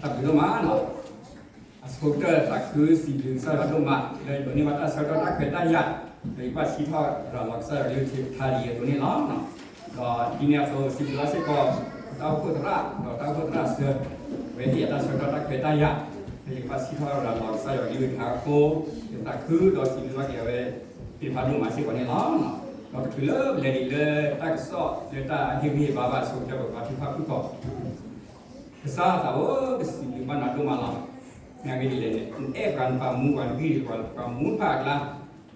တၢ်ဘျုးဒိၣ်မးလီၤ. အဆိကတၢၢ်သးခုစံးဘျုးကစၢ်ယွၤဒိၣ်မး လၢယဒိးန့ၢ်ဘၣ်တၢ်ဆၢကတီၢ်တၢ်ခွဲးတၢ်ယာ် လၢယကဘၣ်စံးထီၣ်ရၤလီၤကစၢ်ယွၤကလုၢ်ကထါလၢယဒိးန့ၢ်လီၤ. ဒီးဒ်န့ၣ်အသိး စံးဘျုးဘၣ်စ့ၢ်ကီး တၢ်အိၣ်ဖှိၣ်သရၣ် ဒီးတၢ်အိၣ်ဖှိၣ်သရၣ်စၢၤ ဝဲဟ့ၣ်ယၤတၢ်ဆၢကတီၢ်တၢ်ခွဲးတၢ်ယာ် လၢယကဘၣ်စံးထီၣ်ရၤလီၤကစၢ်ယွၤကလုၢ်ကထါအဃိ ယသးခုဒီးစံးဘျုးဘၣ်က့ၤအဝဲသ့ၣ်တဖၣ်ဒိၣ်မးစ့ၢ်ကီးန့ၣ်လီၤ. ဒီးတချုးလၢပလဲၤဒံးလၢတၢ်ကစီၣ်လၢတၢ်ဟ့ၣ်ဂံၢ်ဟ့ၣ်ဘါဘၣ်အဆိကတၢၢ် ပကဘါထုကဖၣ်ဖုၣ်ကိာ် ကစၢ်သးဧၢ, ပစံးဘျုးဘၣ်နၤဒိၣ်မးလီၤ. မ့ၢ်အဂ့ၢ်ဒ်လဲၣ်န့ၣ် နအဲၣ်ပှၤနပာ်မူပှၤ နဂံၢ်ဒံးပှၤ ပှၤမူတဖၣ်အကျါ,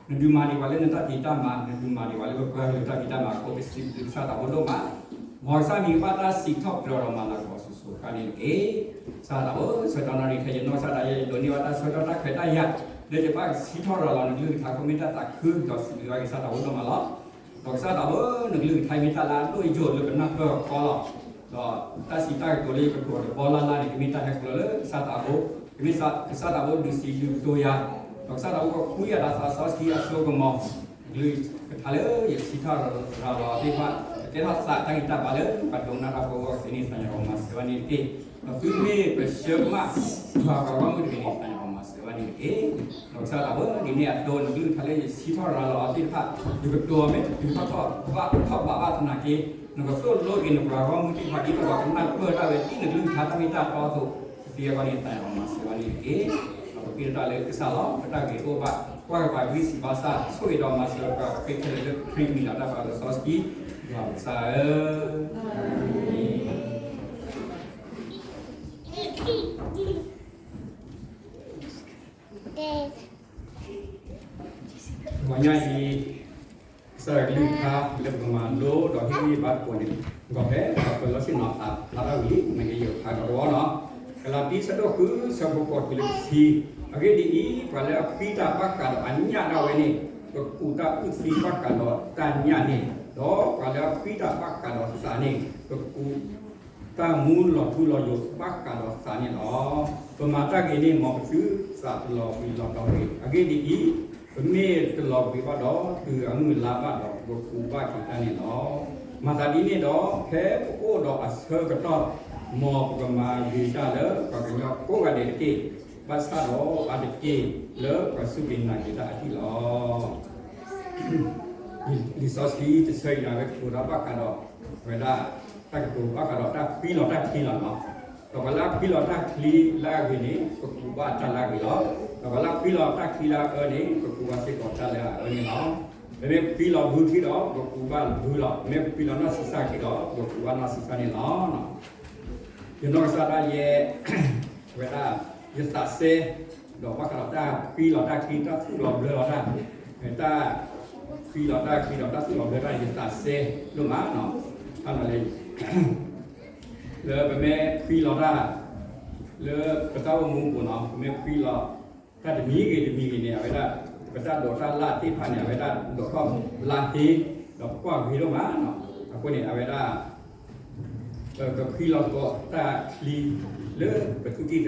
နဒုးမၤဒံးပှၤလၢနတၢ်ဖံးတၢ်မၤ, နဒုးမၤဒံးပှၤလၢပပှၤကလုာ်တၢ်ဖံးတၢ်မၤအဃိ ပစံးဘျုးကစၢ်သးဘိဒိၣ်မး. မ်ကစၢ်မံၤကဘၣ်တၢ်စံးထီၣ်ပတြၢၤဒီးမၤလၤကပီၤစိၤစိၤဃၣ်ဃၣ်န့ၣ်တက့ၢ်. ကစၢ်သးဘိ ဆၢကတီၢ်နီၣ်ရံၣ်ခဲအံၤ ယနီၢ်ကစၢ်ဒၣ်ယဲ ယဒိးန့ၢ်ဘၣ်တၢ်ဆၢကတီၢ်တၢ်ခွဲးတၢ်ယာ် လၢယကဘၣ်စံးထီၣ်ရၤလီၤနကလုၢ်ကထါအဃိ မ့ၢ်တၢ်သးခုဒီးစံးဘျုးဘၣ်က့ၤကစၢ်သးဘိဒိၣ်မးလီၤ. ဒီးကစၢ်သးဘိ နကလုၢ်ကထါမ့ၢ်တၢ်လၢအဒိၣ်ယိာ်လၢပနၢ်ပၢၢ်အဃိလီၤ. ဒီးတၢ်စံးတၢ်ကတိၤလၢယကတိၤတဘီလၢ်လၢ်န့ၣ် ကမ့ၢ်တၢ်ဟဲကလီလၢကစၢ်သးဘိ, ကမ့ၢ်ကစၢ်သးဘိဒုးစံးဒုးကတိၤယၤ, ဒီးကစၢ်သးဘိကဃုယၤဒီးသးစီဆှံအစိကမီၤ, ကလုၢ်ကထါလၢယစံးထီၣ်ရၤလီၤအီၤသ့ၣ်တဖၣ် ကကဲထီၣ်သးတၢ်ဂံၢ်တၢ်ဘါလၢပှၤဒိကနၣ်တၢ်ဖိအဂီၢ်သ့န့ၣ် သးကညီၤမၤစၢၤဝဲန့ၣ်တက့ၢ်. ဒီးသုမ့ၢ်ပဆၢကမၣ် ယွၤပှၤဂီၢ်မုၢ်တဂ့ၤန့ၣ် သးကညီၤမၤစၢၤဝဲန့ၣ်တက့ၢ်. ဒီးကစၢ်သးဘိ ဒ်န့ၣ်အသိး နကလုၢ်ကထါလၢယစံးထီၣ်ရၤလီၤအီၤသ့ၣ်တဖၣ် ယကတိၤအီၤမ့ၢ်တတုၤထီၣ်ဘၣ်ထီၣ်ဘးဘၣ်သနာ်က့ နကသိၣ်လိက့ၤနပှၤဂီၢ်မုၢ်သ့ၣ်တဖၣ် ဒ်သိးဒီးကနၢ်ပၢၢ်တၢ်ဝဲဒ်နကလုၢ်ကထါတၢ်မ့ၢ်တၢ်တီအသိး ပသ့အဂီၢ်န့ၣ် သးကညီၤမၤစၢၤဝဲန့ၣ်တက့ၢ်. ဒီးပဃ့တၢ်လၢကစၢ်လီၤ ပတၢ်ဂ့ၤအိၣ်ဘၣ် ကွၢ်ကပၤဂံၢ်စံးဘါစၢ် ဆိၣ်ဂ့ၤဒီးမၤစၢၤပှၤခဲလၢာ်လၢခရံာ်မံၤလီၤ တၢ်ပာ်လီၤစီဆှံ ယွၤကစၢ်ဧၢ ဂီၤညါအံၤ ကစၢ်ယွၤကလုၢ်ကထါလၢပကမၤလိဒီးဟ့ၣ်ဂံၢ်ဟ့ၣ်ဘါသကိးန့ၣ် ကီၢ်ဖဲပှၤပၢၤလီၢ်ဆ့ၣ်နီၤဖးဖျါထီၣ်ဝံၤလံ မ့ၢ်ကယဲၢ်ဖးဒီးတဝီနီၤ, ကလၤတံ ဆၢဒိၣ်ဃု ဆၢဖိဃိးတုၤလၢတဆံ, အဂ့ၢ်ဒ်အံၤ, ပှၤလၢအဖှံတၢ်ဘၣ်ဃးဒီးအညၣ်ဒၣ်ဝဲန့ၣ် ကကူးတၢ်အုၣ်သံဘၣ်ဃးဒီးတၢ်ညၣ်န့ၣ်, ဒီးပှၤလၢအဖှံတၢ်ဘၣ်ဃးဒီးသးန့ၣ် ကကူး တၢ်မူလီၤထူလီၤယိာ်ဘၣ်ဃးဒီးသးန့ၣ်လီၤ. ပမၤတၢ်ဂ့ၤန့ၣ် မ်ပသုသးတလီၤဘှံးလီၤတီၤတဂ့ၤ. အဂ့ၢ်ဒ်အံၤ, ပမ့ၢ်တလီၤဘှံးဘၣ်ဒီး တုၤအမုၢ်အလါဘၣ်ဒီး ပကကူးဘၣ်က့ၤတၢ်န့ၣ်လီၤ. မၤသးဒ်န့ၣ်ဒီး ဖဲပအိၣ်ဒီးအဆၢကတီၢ် မ်ပကမၤဂ့ၤတၢ်လၢပှၤကညီကိးဂၤဒဲးတက့ၢ်. ဘၣ်ဆၣ်ဒီးအါတက့ၢ်လၢပှၤစူၢ်က့ၤနာ်က့ၤတၢ်အဟံၣ်လီၤ. လံာ်စီဆှံတဆၢအံၤန့ၣ် အဝဲကတိၤတၢ်ဘၣ်ဃးဒီး အဝဲဒၣ် တၢ်ကတိၤဘၣ်ဃးဒီးတၢ်ဖှံလီၤတၢ်ချံလီၤနီၤ. ဒီးပှၤလၢအဖှံလီၤတၢ်ချံလၢအဂ့ၤန့ၣ် ကကူးဘၣ်တၢ်လၢအဂ့ၤလီၤ. ဒီးပှၤလၢအဖှံလီၤတၢ်ချံလၢအအၢန့ၣ် ကကူးဘၣ်စ့ၢ်ကီးတၢ်လၢအအၢန့ၣ်လီၤ. ပမ့ၢ်ဖှံလီၤဘုချံဒီး ပကူးဘၣ်ဘုလီၤ. ပမ့ၢ်ဖှံလီၤနီၢ်ဆံးစၢ်ချံဒီး ပကူးဘၣ်နီၢ်ဆံးစၢ်န့ၣ်လီၤ. ယနီၢ်ကစၢ်ဒၣ်ယဲ အဝဲဒၣ် ယသးစဲ ဒီးဘၣ်ဃးဒီးတၢ်ဖှံလီၤတၢ်ချံ တၢ်သူၣ်လီၤဘျၢလီၤတၢ်, တၢ်ဖှံလီၤတၢ်ချံဒီးတၢ်သူၣ်လီၤဘျၢတၢ်န့ၣ် ယသးစဲဒိၣ်မးနီၤ. ဘၣ်မနုၤလဲၣ် လၢပမ့ၢ်ဖှံလီၤတၢ် လၢပတၢ်အိၣ်မူအပူၤနီၤ ပမ့ၢ်ဖှံလီၤတၢ်တမံၤဂ့ၤတမံၤဂ့ၤန့ၣ် အဝဲဒၣ် ပတၢ်ဒိးတၢ်လၢ်သ့ၣ်တဖၣ်န့ၣ် အဝဲဒၣ်ဒိးထီၣ်လါဟ့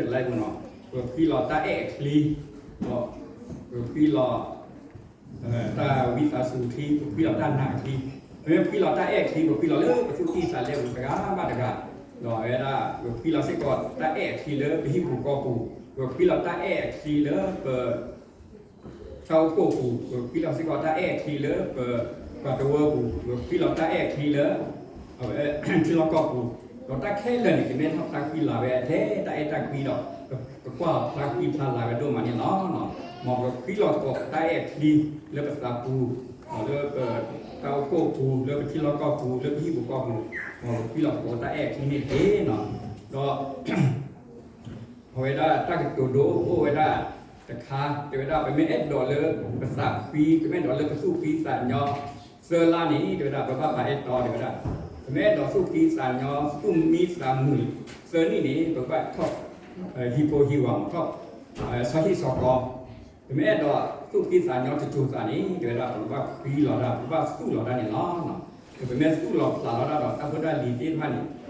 ဒီးပကွၢ်ဂ့ၤဒိၣ်မးနီၤ. အဃိန့ၣ် အဝဲဒၣ် ပကဖှံလီၤသကိးတၢ်ချံ လၢပသူၣ်ကံၢ်သးလဲပူၤနီၤ, ပကဖှံလီၤတၢ်အဲၣ်အချံ, ဒီးပကဖှံလီၤ တၢ်ဝံသးစူၤအချံ, ပကဖှံလီၤတၢ်နာ်အချံ, ပမ့ၢ်ဖှံလီၤတၢ်အဲၣ်အချံ ပဖှံလီၤလၢပသူၣ်ကံၢ်သးလဲပူၤတဂၤဘၣ်တဂၤ, ဒီးအဝဲဒၣ် ပကဖှံလီၤစ့ၢ်ကီးတၢ်အဲၣ်အချံလၢပဟံၣ်ပူၤဃီပူၤ, ပကဖှံလီၤတၢ်အဲၣ်အချံလၢပ တၢ်အိၣ်ဖှိၣ်ပူၤ, ပကဖှံလီၤစ့ၢ်ကီးတၢ်အဲၣ်အချံလၢပ ပှၤတဝၢပူၤ, ပကဖှံလီၤတၢ်အဲၣ်အချံလၢ အဝဲ ထံလီၢ်ကီၢ်ပူၤ, ဒီးတၢ်ခဲလၢာ်န့ၣ် ကမ့ၢ်ထီၣ်ဖျါဃံလၤဝဲထဲတၢ်အဲၣ်တၢ်ကွံဒီး ပကွၢ်ဖျါဃံဖျါလၤဝဲဒိၣ်မးန့ၣ်လီၤ. မ်ပကဖှံလီၤသကိးတၢ်အဲၣ်အချံလၢပသးပူၤ, ဒီးလၢပတၢ်အိၣ်ဖှိၣ်ပူၤ, လၢပထံလီၢ်ကီၢ်ပူၤ, လၢပဟံၣ်ပူၤဃီပူၤ, မ်ပကဖှံလီၤသကိးတၢ်အဲၣ်အချံန့ၣ်တက့ၢ်နီၤ. ဒီး အဝဲဒၣ်တၢ်ကတိၤဒိအိၣ်ဝဲဒၣ်တခါ တဲဝဲဒၣ် ပမ့ၢ်အဲၣ်ဒိးလၢပသးဖှံ, ပမ့ၢ်အဲၣ်ဒိးလၢပသူၣ်ဖှံသးညီသၢလါန့ၣ် တဲဝဲဒၣ် ပဘၣ်ပာ်အဲၣ်တီတဲဝဲဒၣ်, ပမ့ၢ်အဲၣ်ဒိးသူၣ်ဖှံသးညီသူၣ်မံသးမုာ်သၢနံၣ်န့ၣ် ပကဘၣ်ထီၣ်ဟံၣ်ဖိဟံၣ်ဝၤမ့ၢ်ထီၣ် ဆီဟံၣ်ဆီဃီ ပမ့ၢ်အဲၣ်ဒိးသူၣ်ဖှံသးညီတစိၤသးန့ၣ် တဲဝဲဒၣ် ပကဘၣ်ဖှံလီၤတၢ် ပကဘၣ်သူၣ်လီၤတၢ်န့ၣ်လီၤ. ပမ့ၢ်သူၣ်လီၤဖျးလီၤတၢ်ဒီး တၢ်ဖိတၢ်လံၤသ့ၣ်တဖၣ်န့ၣ်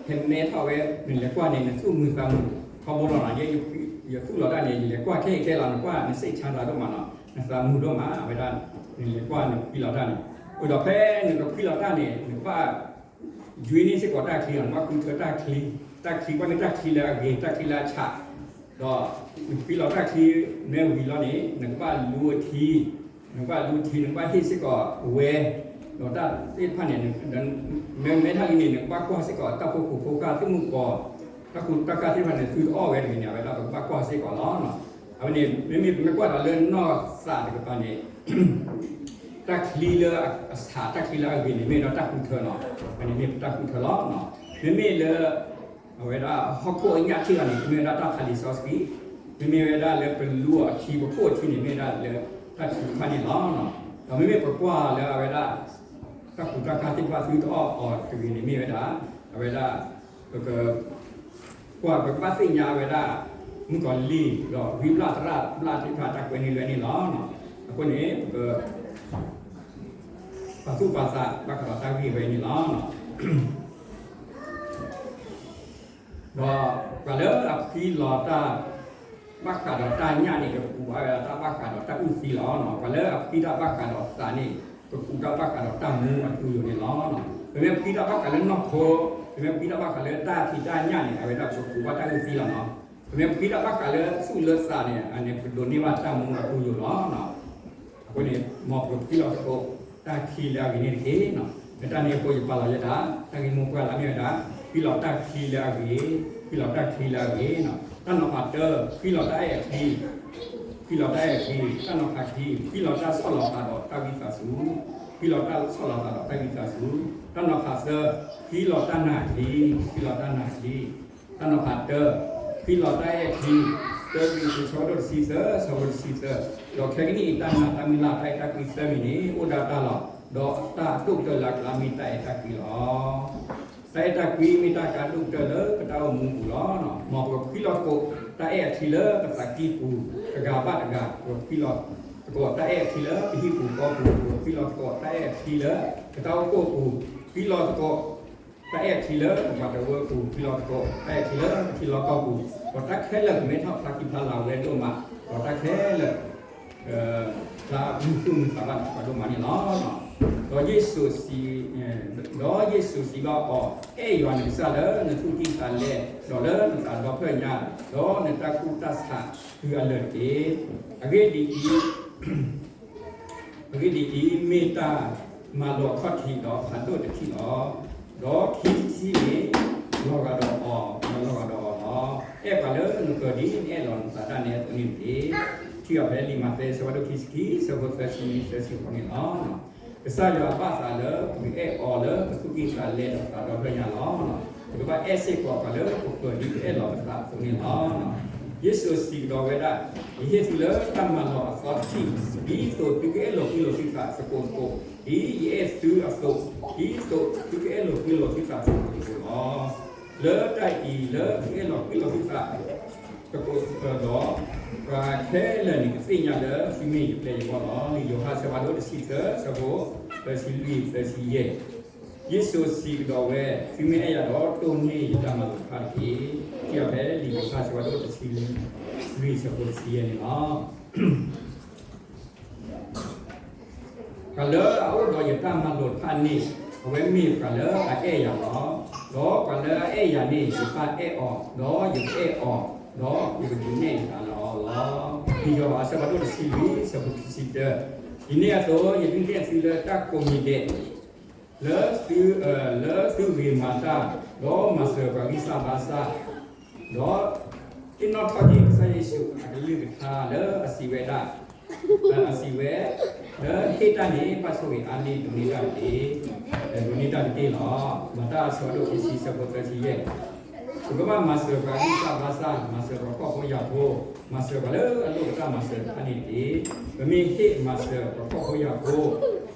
ဟဲမဲထီၣ်ဝဲ နလဲၤကွၢ်န့ၣ် နသူၣ်မုာ်သးမုာ်ထီဘိလီၤနီၤ. ယဲယသူၣ်လီၤတၢ်န့ၣ် ယလဲၤကွၢ်ခဲအံၤခဲလီၤ နကွၢ် နစိတ်ချမ်းသာဒိၣ်မးနီၤ, နသးမုာ်ဒိၣ်မး အဝဲဒၣ် နလဲၤကွၢ်နဖှံလီၤတၢ်န့ၣ်, အိၣ်ဒီးဖဲနကဖှံလီၤတၢ်န့ၣ် နကဘၣ် ယွံန့ၢ်စ့ၢ်ကီးတၢ်ချံနီၤ, နဘၣ်ဃုထၢတၢ်ချံ တၢ်ချံကွၢ်န့ၣ် တၢ်ချံလၢအဂ့ၤ တၢ်ချံလၢအဆး, ဒီးနဖှံလီၤတၢ်ချံမ့ၢ်ဝံၤလီၤန့ၣ် နကဘၣ်လူအထံ, နကဘၣ်လူထံ နကဘၣ်ဟ့ၣ်စ့ၢ်ကီးအဝဲ, ဒီးတၢ်သ့ၣ်တဖၣ်န့ၣ် မ့ၢ်မဲထီၣ်လံန့ၣ် နကဘၣ်ကွၢ်စ့ၢ်ကီး တၢ်ဖိခိၣ်ဖိဃာ် သ့ၣ်မုၢ်ကီၤ, တၢ်ကူတၢ်ကၤသ့ၣ်တဖၣ်န့ၣ် သုတအီၣ်ဝဲတဂ့ၤန့ၣ် အဝဲဒၣ်ပကဘၣ်ကွၢ်စ့ၢ်ကီးလီၤ. အဝဲန့ၣ် မ့မ့ၢ်ပမ့ၢ်ကွၢ်ဒီးလၢနီၢ်သးတကပၤန့ၣ် တၢ်ချံလၢအဆး တၢ်ချံလၢအဂ့ၤန့ၣ် မ့ၢ်ဒီးတၢ်ဃုထၢလီၤ. အန့ၣ်မ့ၢ်ပတၢ်ဃုထၢလီၤ. မ့မ့ၢ်လၢ အဝဲဒၣ်ဟီၣ်ခိၣ်အညၣ်ထံၣ်ဂၤန့ၣ် မ့ၢ်ဝဲဒၣ်တၢ်ခးလံာ်စီဆှံ, မ့မ့ၢ်ဝဲဒၣ်လၢပလူအီၤထံ ပခိၣ်အထံန့ၣ် မ့ၢ်ဝဲဒၣ်လၢတၢ်ချံတဖၣ်န့ၣ်လီၤ. ဒီးမ့မ့ၢ်ပကွၢ်လၢအဝဲဒၣ် တၢ်ကူတၢ်ကၤသ့ၣ်တဖၣ်သုတအီၣ်အီၤတဂ့ၤန့ၣ် မ့ၢ်ဝဲဒၣ် အဝဲဒၣ် ပက ကွၢ်ပကဘၣ်သ့ၣ်ညါဝဲဒၣ် မုၣ်ကီၤလံၢ် ဒီးဝံဘျၣ်သရၣ်ဘျၣ်သ့ၣ်တဖၣ်တၢ်ကွဲန့ၢ်လွဲန့ၣ်လီၤ. အဃိန့ၣ် ပက ပာ်သူၣ်ပာ်သးဘၣ်ဃးဒီးတၢ်ဂ့ၢ်ဝဲန့ၣ်လီၤ. ဒီးပှၤလၢအဖှံလီၤတၢ်ဘၣ်ဃးဒီးတၢ်ညၣ်န့ၣ် ကကူးဘၣ်ဝဲဒၣ်တၢ်ဘၣ်ဃးဒီးတၢ်အုၣ်သံလီၤ. ပှၤလၢအဖှံတၢ်ဘၣ်ဃးဒီးသးန့ၣ် ကကူးတၢ်ဘၣ်ဃးဒီးတၢ်မူအတူယိာ်န့ၣ်လီၤ. ပမ့ၢ်ဖှံတၢ်ဘၣ်ဃးလၢနီၢ်ခိ, ပမ့ၢ်ဖှံတၢ်ဘၣ်ဃးလၢတၢ်ထံးတၢ်ညၣ်န့ၣ် အဝဲဒၣ်ပကူးဘၣ်တၢ်အုၣ်သံလီၤနီၤ. ပမ့ၢ်ဖှံတၢ်ဘၣ်ဃးလၢသူၣ်လၢသးန့ၣ် အန့ၣ် ပဒိးန့ၢ်ဘၣ်တၢ်မူအတူယိာ်လီၤ. အဃိန့ၣ် မ်ပကဖှံလီၤသကိး တၢ်ချံလၢအဂ့ၤန့ၣ်တက့ၢ်. လၢတၢ်န့ၣ်အဃိ ယပာ်လီၤယဲဒၣ် တၢ်ဂ့ၢ်မိၢ်ပှၢ်လၢအမ့ၢ်ဝဲဒၣ် ဖှံလီၤတၢ်ချံလၢအဂ့ၤ, ဖှံလီၤတၢ်ချံလၢအဂ့ၤ. တၢ်နီၤဖးတၢ, ဖှံလီၤတၢ်အဲၣ်အချံ, ဖှံလီၤတၢ်အဲၣ်အချံ. တၢ်နီၤဖးခံ, ဖှံလီၤတၢ်ဆီၣ်လီၤသးဒီးတၢ်ဝံသးစူၤ, ဖှံလီၤတၢ်ဆီၣ်လီၤသးဒီးတၢ်ဝံသးစူၤ. တၢ်နီၤဖးသၢ, ဖှံလီၤတၢ်နာ်ချံ, ဖှံလီၤတၢ်နာ်ချံ. တၢ်နီၤဖးတၢ, ဖှံလီၤတၢ်အဲၣ်ချံ, တၢကရံၣ်သူး ဆၢဒိၣ်တဆံသၢ ဆၢဖိတဆံသၢ, ဒီးခဲကနံၣ်အံၤ တၢ်နာ်တၢ်မုၢ်လၢ် တၢ်အဲၣ်တၢ်ကွံသၢမံၤန့ၣ် အိၣ်ဒၣ်တၢ်လီၤ. ဒီးတၢ်အဒိၣ်ကတၢၢ်လၢအကျါ မ့ၢ်တၢ်အဲၣ်တၢ်ကွံလီၤ. တၢ်အဲၣ်တၢ်ကွံမ့ၢ်တၢ်ကါဒိၣ်ကတၢၢ်လၢပတၢ်အိၣ်မူအပူၤလီၤ. မ်ပကဖှံလီၤသကိး တၢ်အဲၣ်အချံလၢပသးကံၢ်ပူၤ တဂၤဘၣ်တဂၤ, ပကဖှံလီၤသကိးတၢ်အဲၣ်အချံလၢပဟံၣ်ပူၤဃီပူၤ, ပကဖှံလီၤသကိး တၢ်အဲၣ်အချံလၢပတၢ်အိၣ်ဖှိၣ်ပူၤ, ဖှံလီၤသကိး တၢ်အဲၣ်အချံလၢပပှၤတဝၢပူၤ, ဖှံလီၤသကိး တၢ်အဲၣ်အချံလၢပထံလီၢ်ကီၢ်ပူၤ, ဒီးတၢ်ခဲလၢာ်ကမ့ၢ်ထီၣ်ဖျါခံဖျါလၢအဝဲဒိၣ်မး, ဒီးတၢ်ခဲလၢာ် ဖျါမုာ်သူၣ်မုာ်သးဘၣ်န့ၣ် ပှၤဒိၣ်မးန့ၣ်လီၤ. ဒီးယ့ၣ်ၡူးစံး, ဒီးယ့ၣ်ၡူးစံးဘၣ်အီၤ, အဲၣ်ယွၤနကစၢ်လၢနသူၣ်ကံၢ်သးလဲ, ဒီးလၢနသးဒီဖျၢၣ်ညါ, ဒီးနတၢ်ကူၣ်တၢ်ဆးတုၤအလၢာ်တက့ၢ်. အဂ့ၢ်ဒ်အံၤ, အဂ့ၢ်ဒ်အံၤ, မ့ၢ်တၢ်မၤလိာ်အခီၣ်ထံးဒီးဖးဒိၣ်တထံၣ်လီၤ. ဒီးခံထံၣ်တထံၣ်န့ၣ် လီၤဂာ်ဒီးအီၤ, လီၤဂာ်ဒီးအီၤလီၤ. အဲၣ်ပှၤလၢနဃၢၤဒ်နအဲၣ်လီၤနသးဒၣ်နဲအသိးန့ၣ်တက့ၢ်. ထံၣ်အီၤဖဲလံာ်မးသဲ ဆၢဖးဒိၣ်ခံဆံခံ ဆၢဖိသၢဆံနွံ သၢဆံဃိးန့ၣ်လီၤ. ကစၢ်ယွၤဘၣ်သးလၢပကအဲၣ်အီၤလၢပသူၣ်ကံၢ်သးလဲဒီးသးဒီဖျၢၣ်ညါလီၤ. ပကဘၣ်အဲၣ်စ့ၢ်ကီးပှၤလၢပဃၢၤဒ်ပအဲၣ်လီၤပသးအသိးန့ၣ်လီၤ. ယ့ၣ်ၡူးစံးကဒီးဝဲဒၣ်, ယဟ့ၣ်သုလၢတၢ်မၤလီၤအသီတထံၣ်, ဒ်သိးသုကအဲၣ်လိာ်ကွံလိာ်သုသးသကိးသကိး, ဒ်ယအဲၣ်သုအသိး, ဒ်သိးသုကအဲၣ်လိာ်ကွံလိာ်သုသးသကိးသကိးလီၤ. လၢတၢ်အံၤလၢသုအဲၣ်လိာ်ကွံလိာ်သုသး သကိးသကိးဒီး ပှၤခဲလၢာ်န့ၣ်ကသ့ၣ်ညါလၢသုမ့ၢ်ယပျဲၢ်ယဘီၣ်လီၤ. လံာ်ယိၤဟၣ်ဆၢဖးဒိၣ်တဆံသၢ ဆၢဖိသၢဆံလွံၢ်သၢဆံယဲၢ်. ယ့ၣ်ၡူးစံးကဒီးဝဲ, သုမ့ၢ်အဲၣ်ယၤဒီး တိၢ်န့ၢ်ယတၢ်မၤလိာ်တဖၣ်တက့ၢ်. ထံၣ်အီၤဖဲလံာ်ယိၤဟၣ်ဆၢဖးဒိၣ်တဆံလွံၢ် ဆၢဖိတဆံယဲၢ်န့ၣ်လီၤ. ပှၤလၢအအိၣ်ဒီးယတၢ်မၤလိာ်တဖၣ်န့ၣ် အဝဲမ့ၢ်ပှၤလၢအအဲၣ်ယၤလီၤ. ဒီးပှၤလၢအအဲၣ်ယၤန့ၣ် ယပၢ်အဲၣ်အီၤ, ဒီးယကအဲၣ်အီၤ, ဒီးယကဒုးနဲၣ်ယသးလၢအီၤလီၤ. လံာ်ယိၤဟၣ်အဆၢဖးဒိၣ်တဆံလွံၢ် ဆၢဖိခံဆံတၢ, ဒ်န့ၣ်အသိး ယဒုးနဲၣ်သုလၢတၢ်ကိးမံၤဒဲး လၢသု, လၢသုဂ့ၤမၤတၢ်, ဒီးမၤစၢၤပှၤဂံၢ်စၢ်ဘါစၢ်, ဒီးသ့ၣ်နီၣ်ထီၣ်က့ၤကစၢ်ယ့ၣ်ၡူးအကလုၢ်ကထါလၢအစံးဝဲဒၣ်, အစံးဝဲ, လၢဟ့ၣ်တၢ်န့ၣ် ဘၣ်ဆိၣ်ဂ့ၤအါန့ၢ် ဒိးန့ၢ်တၢ်တက့ၢ်, ဒိးန့ၢ်တၢ်တက့ၢ်လီၤ. မၤတၢ်အဆၢဖးဒိၣ်ခံဆံ ဆၢဖိသၢဆံယဲၢ်. ပကဘၣ်မၤစၢၤပှၤဂံၢ်စၢ်ဘါစၢ်, မၤစၢၤပှၤဖှီၣ်ဖိယာ်ဖိ, မၤစၢၤပှၤလၢအလိၣ်ပတၢ်မၤစၢၤတဖၣ်န့ၣ်တက့ၢ်. ပမ့ၢ်ဟ့ၣ်မၤစၢၤပှၤဖှီၣ်ဖိယာ်ဖိ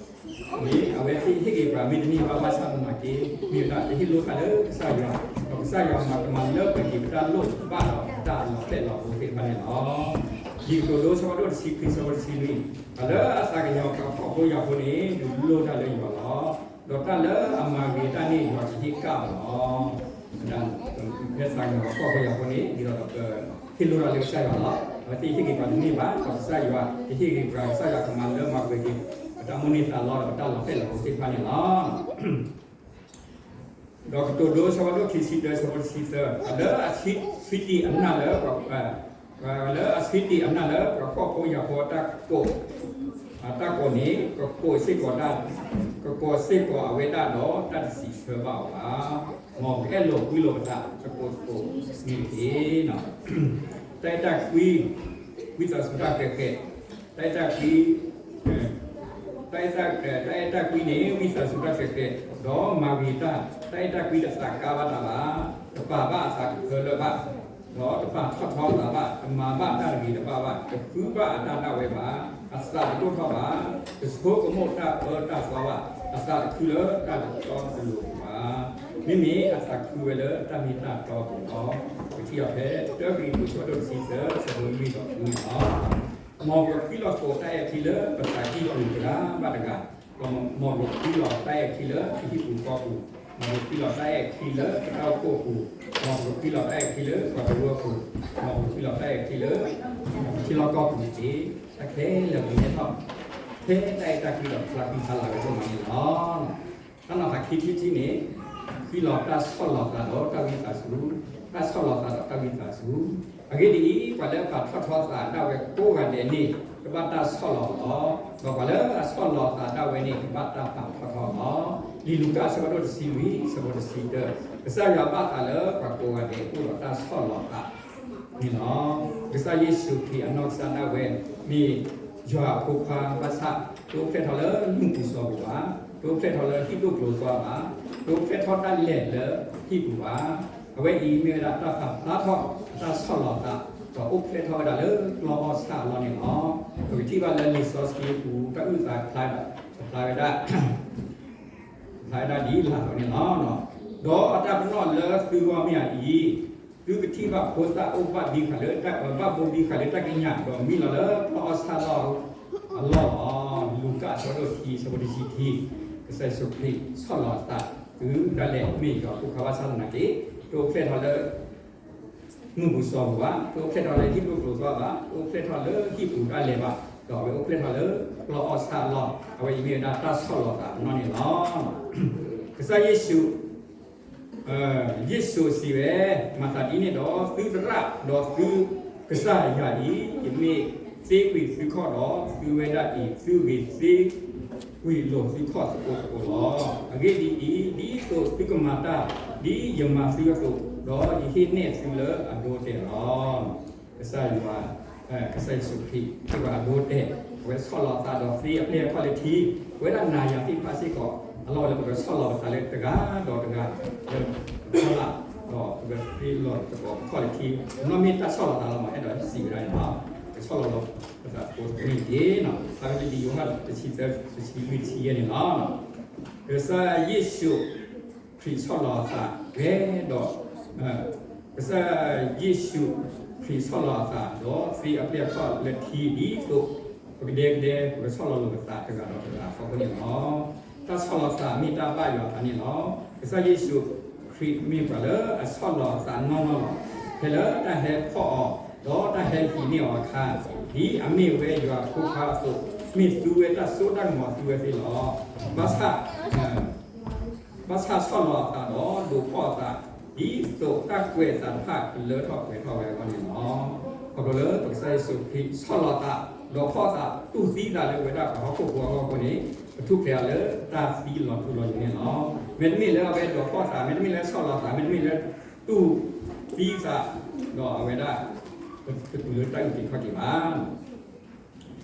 န့ၣ် အဝဲသ့ၣ်ဟ့ၣ်က့ၤပှၤမ့ၢ်တန့ၢ်ဘၣ်ဘၣ်ဆၣ်သနာ်က့ မ့ၢ်ဝဲဒၣ်တဟ့ၣ်လိၣ်တၢ်လၢကစၢ်ယွၤ, ဒီးကစၢ်ယွၤမၤကမၣ်လၢပက့ၤပတၢ်လိၣ်ဘၣ်ဒီးပတၢ်လီၤဖျဲၣ်လီၤပူၤသ့ၣ်တဖၣ်န့ၣ်လီၤ. လံာ်ကတိၤဒိ ဆၢဖးဒိၣ်တဆံခွံ ဆၢဖိတဆံလွံၢ်, ပှၤလၢအသးကညီၤပှၤဖှီၣ်ဖိယာ်ဖိန့ၣ် ဒုးလိၣ်တၢ်လၢယွၤလီၤ. ဒီးတၢ်လၢအမၤဂ့ၤတၢ်န့ၣ် ယွၤကဟ့ၣ်ကၣ်အီၤလီၤ. ဖဲသးကညီၤပှၤဖှီၣ်ဖိယာ်ဖိန့ၣ် ဒ်သိးဒီးပ ဟ့ၣ်လိၣ်တၢ်လၢကစၢ်ယွၤလီၤ. အဝဲသ့ၣ်ဟ့ၣ်က့ၤပှၤတန့ၢ်ဘၣ်, ဒီးကစၢ်ယွၤကဟ့ၣ်က့ၤပှၤ, ကစၢ်ယွၤကမၤလၢမၤပှဲၤက့ၤ ပတၢ်မိၣ်န့ၢ်သးလီဒီးပတၢ်လီၤဖျဲၣ်လီၤပူၤသ့ၣ်တဖၣ်န့ၣ်လီၤ. ဒီးကတိၤဒိ ဆၢဖးဒိၣ်ခံဆံတၢ ဆၢဖိတဆံသၢ, လၢအဆံးတံၢ်အနၢ်လၢ လၢအဆံးတံၢ်အနၢ်လၢ ပှၤဖှီၣ်ဖိယာ်ဖိတၢ်ကိး တၢ်ကိးန့ၣ် ကကိးစ့ၢ်ကီးတၢ်, ကကိးစ့ၢ်ကီးအဝဲဒၣ်ဒီး တၢ်တစံးဆၢဘၣ်အီၤဘၣ်. မ်ပအဲၣ်လိာ်ကွံလိာ်ပသး တကိးတကိးန့ၣ်တက့ၢ်. တၢ်အဲၣ်တၢ်ကွံ ဝံသးစူၤတၢ်ဃဲးဃဲး, တၢ်အဲၣ်တၢ်ကွံ တၢ်အဲၣ်တၢ်ကွံန့ၣ် ဝံသးစူၤတၢ်ဃဲးဃဲး, ဒီးမၤဂ့ၤတၢ်, တၢ်အဲၣ်တၢ်ကွံတသးကါဘၣ်တၢ်ဘၣ်, တပာ်ဘၣ်အသးကဖၢလၢဘၣ်, ဒီးတပာ်ထီၣ်ထီအသးဘၣ်, တမၤဘၣ်တၢ်တဂ့ၤတဘၣ်ဘၣ်, တဃုဘၣ်အတၢ်ဒၣ်ဝဲဘၣ်, အသးတဒိၣ်ထီၣ်ဘၣ်, တဆိကမိၣ်တၢ်အၢတၢ်သီဘၣ်, အသးတခုလၢတၢ်တတီတလိၤဘၣ်, မ့မ့ၢ်အသးခုဝဲလၢတၢ်မ့ၢ်တၢ်တီအပူၤလီၤ. ပထံၣ်အီၤဖဲ တၢကရံၣ်သူး ဆၢဒိၣ်တဆံသၢ ဆၢဖိလွံၢ်ဒီးဃုန့ၣ်လီၤ. မ်ပကဃံလီၤသကိးတၢ်အဲၣ်ထံလၢပသးကံၢ်ပူၤတဂၤဘၣ်တဂၤ, ဒီးမ်ပကဃံလီၤတၢ်အဲၣ်ထံလၢပဟံၣ်ပူၤဃီပူၤ, မ်ပကဃံလီၤတၢ်အဲၣ်ထံလၢပတၢ်အိၣ်ဖှိၣ်အပူၤ, မ်ပကဃံလီၤတၢ်အဲၣ်ထံလၢပှၤကရၢအပူၤ, မ်ပကဃံလီၤတၢ်အဲၣ်ထံလၢ ထံလီၢ်ကီၢ်ပူၤတက့ၢ်. တၢ်ခဲလၢာ်ပကဟဲထီၣ် ဖဲတၢ်အဲၣ်တၢ်ကွံဒီးဖျါဃံဖျါလၤဝဲဒိၣ်မးန့ၣ်လီၤ. တၢ်နီၤဖးခံထံၣ်တထံၣ်န့ၣ် ဃံလီၤတၢ်ဆီၣ်လီၤသးဒီးတၢ်ဝံသးစူၤ, တၢ်ဆီၣ်လီၤသးဒီးတၢ်ဝံသးစူၤ. အဂ့ၢ်ဒ်အံၤ, ပှၤလၢအပာ်ထီၣ်ထီသးဒၣ်ဝဲကိးဂၤဒဲးန့ၣ် ကဘၣ်တၢ်ဆီၣ်လီၤလီၤ. ဒီးပှၤလၢအဆီၣ်လီၤသးဒၣ်ဝဲန့ၣ် ကဘၣ်တၢ်ပာ်ထီၣ်ထီလီၤ. လံာ်လူၤကၣ် ဆၢဖးဒိၣ်တဆံလွံၢ် ဆၢဖိတဆံတၢ, ကစၢ်ယွၤဘၣ်သးလၢပှၤကိးဂၤဒဲးအိၣ်ဒီးတၢ်ဆီၣ်လီၤသး န့ၣ်လီၤ. ကစၢ်ယ့ၣ်ၡူးခရံာ်အနီၢ်ကစၢ်ဒၣ်ဝဲ မ့ၢ်ယွၤအဖိခွါဘၣ်ဆၣ် တအိၣ်ဖျဲၣ်ထီၣ်လၢမုၢ်ပူၤစီၤပူၤဘၣ်, တအိၣ်ဖျဲၣ်ထီၣ်လၢဟံၣ်ဒိၣ်ကျိၤသွါဘၣ်, တအိၣ်ဖျဲၣ်ထီၣ်တၢ်လဲၤလၢဟံၣ်ပူၤဘၣ်. အဝဲအံၤမ့ၢ်ဝဲဒၣ်တၢ်ပာ်ဖျါထီၣ်အတၢ်ဆီၣ်လီၤသး ဒီးအိၣ်ဖျဲၣ်ထီၣ်ဝဲဒၣ်လၢကျီၢ်အီၣ်ဆၣ်အလီၢ်န့ၣ်လီၤ. ပကထံၣ်ဘၣ်လၢလံာ်စီဆှံပူၤ တၢ်အုၣ်သးဖျါဒီး ဖျါဝဲဒၣ် ဖျါဝဲဒၣ်ဒ်လာ်လီၤန့ၣ်လီၤ. ဒီးအတၢ်ပနီၣ်လၢသုဂီၢ်မ့ၢ်အအံၤ, သုကထံၣ်ဘၣ်ဖိသၣ်အိၣ်ဘၣ်ဒံးဃာ်လၢတၢ်, ဘၣ်ဘိဒံးဃာ်လၢတၢ်ကညး, ဒီးမံလီၤလၢကျီၢ်အီၣ်ဆၣ်လီၢ်အလီၢ်လီၤ. လူၤကၣ် အဆၢဒိၣ်ခံ အဆၢဖိတဆံခံ, ကစၢ်ယ့ၣ်ၡူးခရံာ်ဆီၣ်လီၤအသး သုဒၣ်လဲာ်မ့ၢ်ယွၤအဖိခွါဘၣ်ဆၣ်သနာ်က့ တအိၣ်ဖျဲၣ်ထီၣ်လၢ မုၢ်ပူၤစီၤပူၤဘၣ်, တအိၣ်ဖျဲၣ်ထီၣ်လၢဟံၣ်ဒိၣ်ကျိၤသွါဘၣ်, တအိၣ်ဖျဲၣ်ထီၣ်လၢဟံၣ်ပူၤဒၣ်လဲာ်ဘၣ်, ဒီးအဝဲအိၣ်ဖျဲၣ်ထီၣ်လၢကျီၢ်အီၣ်ဆၣ်အလီၢ်, အဝဲအံၤမ့ၢ်ဝဲဒၣ်တၢ်ဆီၣ်လီၤသးပနီၣ်န့ၣ်လီၤ. ကစၢ်ယ့ၣ်ၡူး, ယ့ၣ်ၡူးစံးဝဲ, မၤသးဒ်န့ၣ်ဒီး သုသရၣ်ဒီးသုကစၢ်ယၤအံၤ, ယမ့ၢ်သ့ကွံာ်သုခီၣ်ဒီး သုဝဲဒၣ်အံၤ သုဂ့ၤသ့ ကွံာ်လိာ်သုခီၣ်သကိးသကိးလီၤ. အဂ့ၢ်ဒ်အံၤ, ဒ်သိးသုကမၤတၢ်ဒ်ယမၤသုအသိး, ဒီးယဟ့ၣ်နဲၣ်သုလၢအဒိအတဲာ်လီၤ. ကစၢ်ယွၤ, ကစၢ်ယ့ၣ်ၡူးခရံာ် ဟ့ၣ်ပှၤအဒိအတဲာ်, အဝဲဆီၣ်လီၤသးဒီးသ့အပျဲၢ်အခီၣ်လၢထံ, ပဝဲဒၣ်နၤယၤသ့ၣ်တဖၣ်စ့ၢ်ကီး, အလီၢ်ဝဲလၢပကဆီၣ်လီၤပသးလၢတဂၤဒီးတဂၤ, လၢပဖီလာ်, ဒီးပကသ့လီၤသကိးအခီၣ်လၢထံ, နီၢ်မ့ၢ်တၢ်ဆီၣ်လီၤသးလီၤမး အဲၣ်ဒိးစံးဝဲဒၣ်န့ၣ်လီၤ. ပဆီၣ်လီၤလီၤပသးသကိးသကိးန့ၣ်တက့ၢ်. ဖဲလံာ်ယိၤဟၣ် တဆံသၢ တဆံလွံၢ် တဆံယဲၢ်န့ၣ်လီၤ. ကစၢ်ယ့ၣ်ၡူး ခရံာ်ဆီၣ်လီၤအသးဝဲဒီး, ကစၢ်ယ့ၣ်ၡူးခရံာ်ဆီၣ်လီၤအသးဒီးသ့အပျဲၢ်အခီၣ်လၢထံ ဒ်သိးပကဒဲကဒဲ ပကဆီၣ်လီၤလိာ်ပသးတဂၤဒီးတဂၤအဖီခိၣ်န့ၣ်လီၤ. တၢ်ဆီၣ်လီၤသးမ့ၢ်တၢ်ဘၣ်ယွၤအသးန့ၣ်လီၤ. ကစၢ်ယ့ၣ်ၡူးခရံာ်မ့ၢ်ပှၤလၢအဆီၣ်လီၤအသးနီၢ်နီၢ်လီၤ. ဖဲလၢတၢ်ဟဲဖီၣ်အီၤ ဒီးတၢ်ဟဲဟံးန့ၢ်အီၤအခါ, ဒ်အမ့ၢ်ဝဲယွၤအဖိခွါအသိး, မ့ၢ်သူဝဲတၢ်စိတၢ်ကမီၤသူဝဲသ့လီၤ. ဘၣ်ဆၣ် ဘၣ်ဆၣ်ဆီၣ်လီၤအသးဒီးဒိးဖီၣ်အသး, ဒ်သိးတၢ်ကွဲးအသးတဖၣ်ကလၢထီၣ်ပှဲၤထီၣ်ဝဲအဂီၢ်န့ၣ်လီၤ. ခီဖျိလၢပကစၢ်ယ့ၣ်ၡူးခရံာ်ဆီၣ်လီၤအသး, ဒိးဖီၣ်အသး, တူၢ်သံသးလၢပဝဲဒၣ်ပှၤဟီၣ်ခိၣ်ဖိအဂီၢ်အဃိန့ၣ်, ပထူၣ်ဖျဲးအီၤလၢတၢ်သံလီၤထူလီၤယိာ်န့ၣ်လီၤ. မ့တမ့ၢ်လၢအဝဲဒိးဖီၣ်အသး, မ့တမ့ၢ်လၢဆီၣ်လီၤအသး, မ့တမ့ၢ်လၢတူၢ်သံသး, ဒီးအဝဲဒၣ် ပတုၤလၢတၢ်အုၣ်က့ၤခီၣ်က့ၤဘၣ်. ဒီး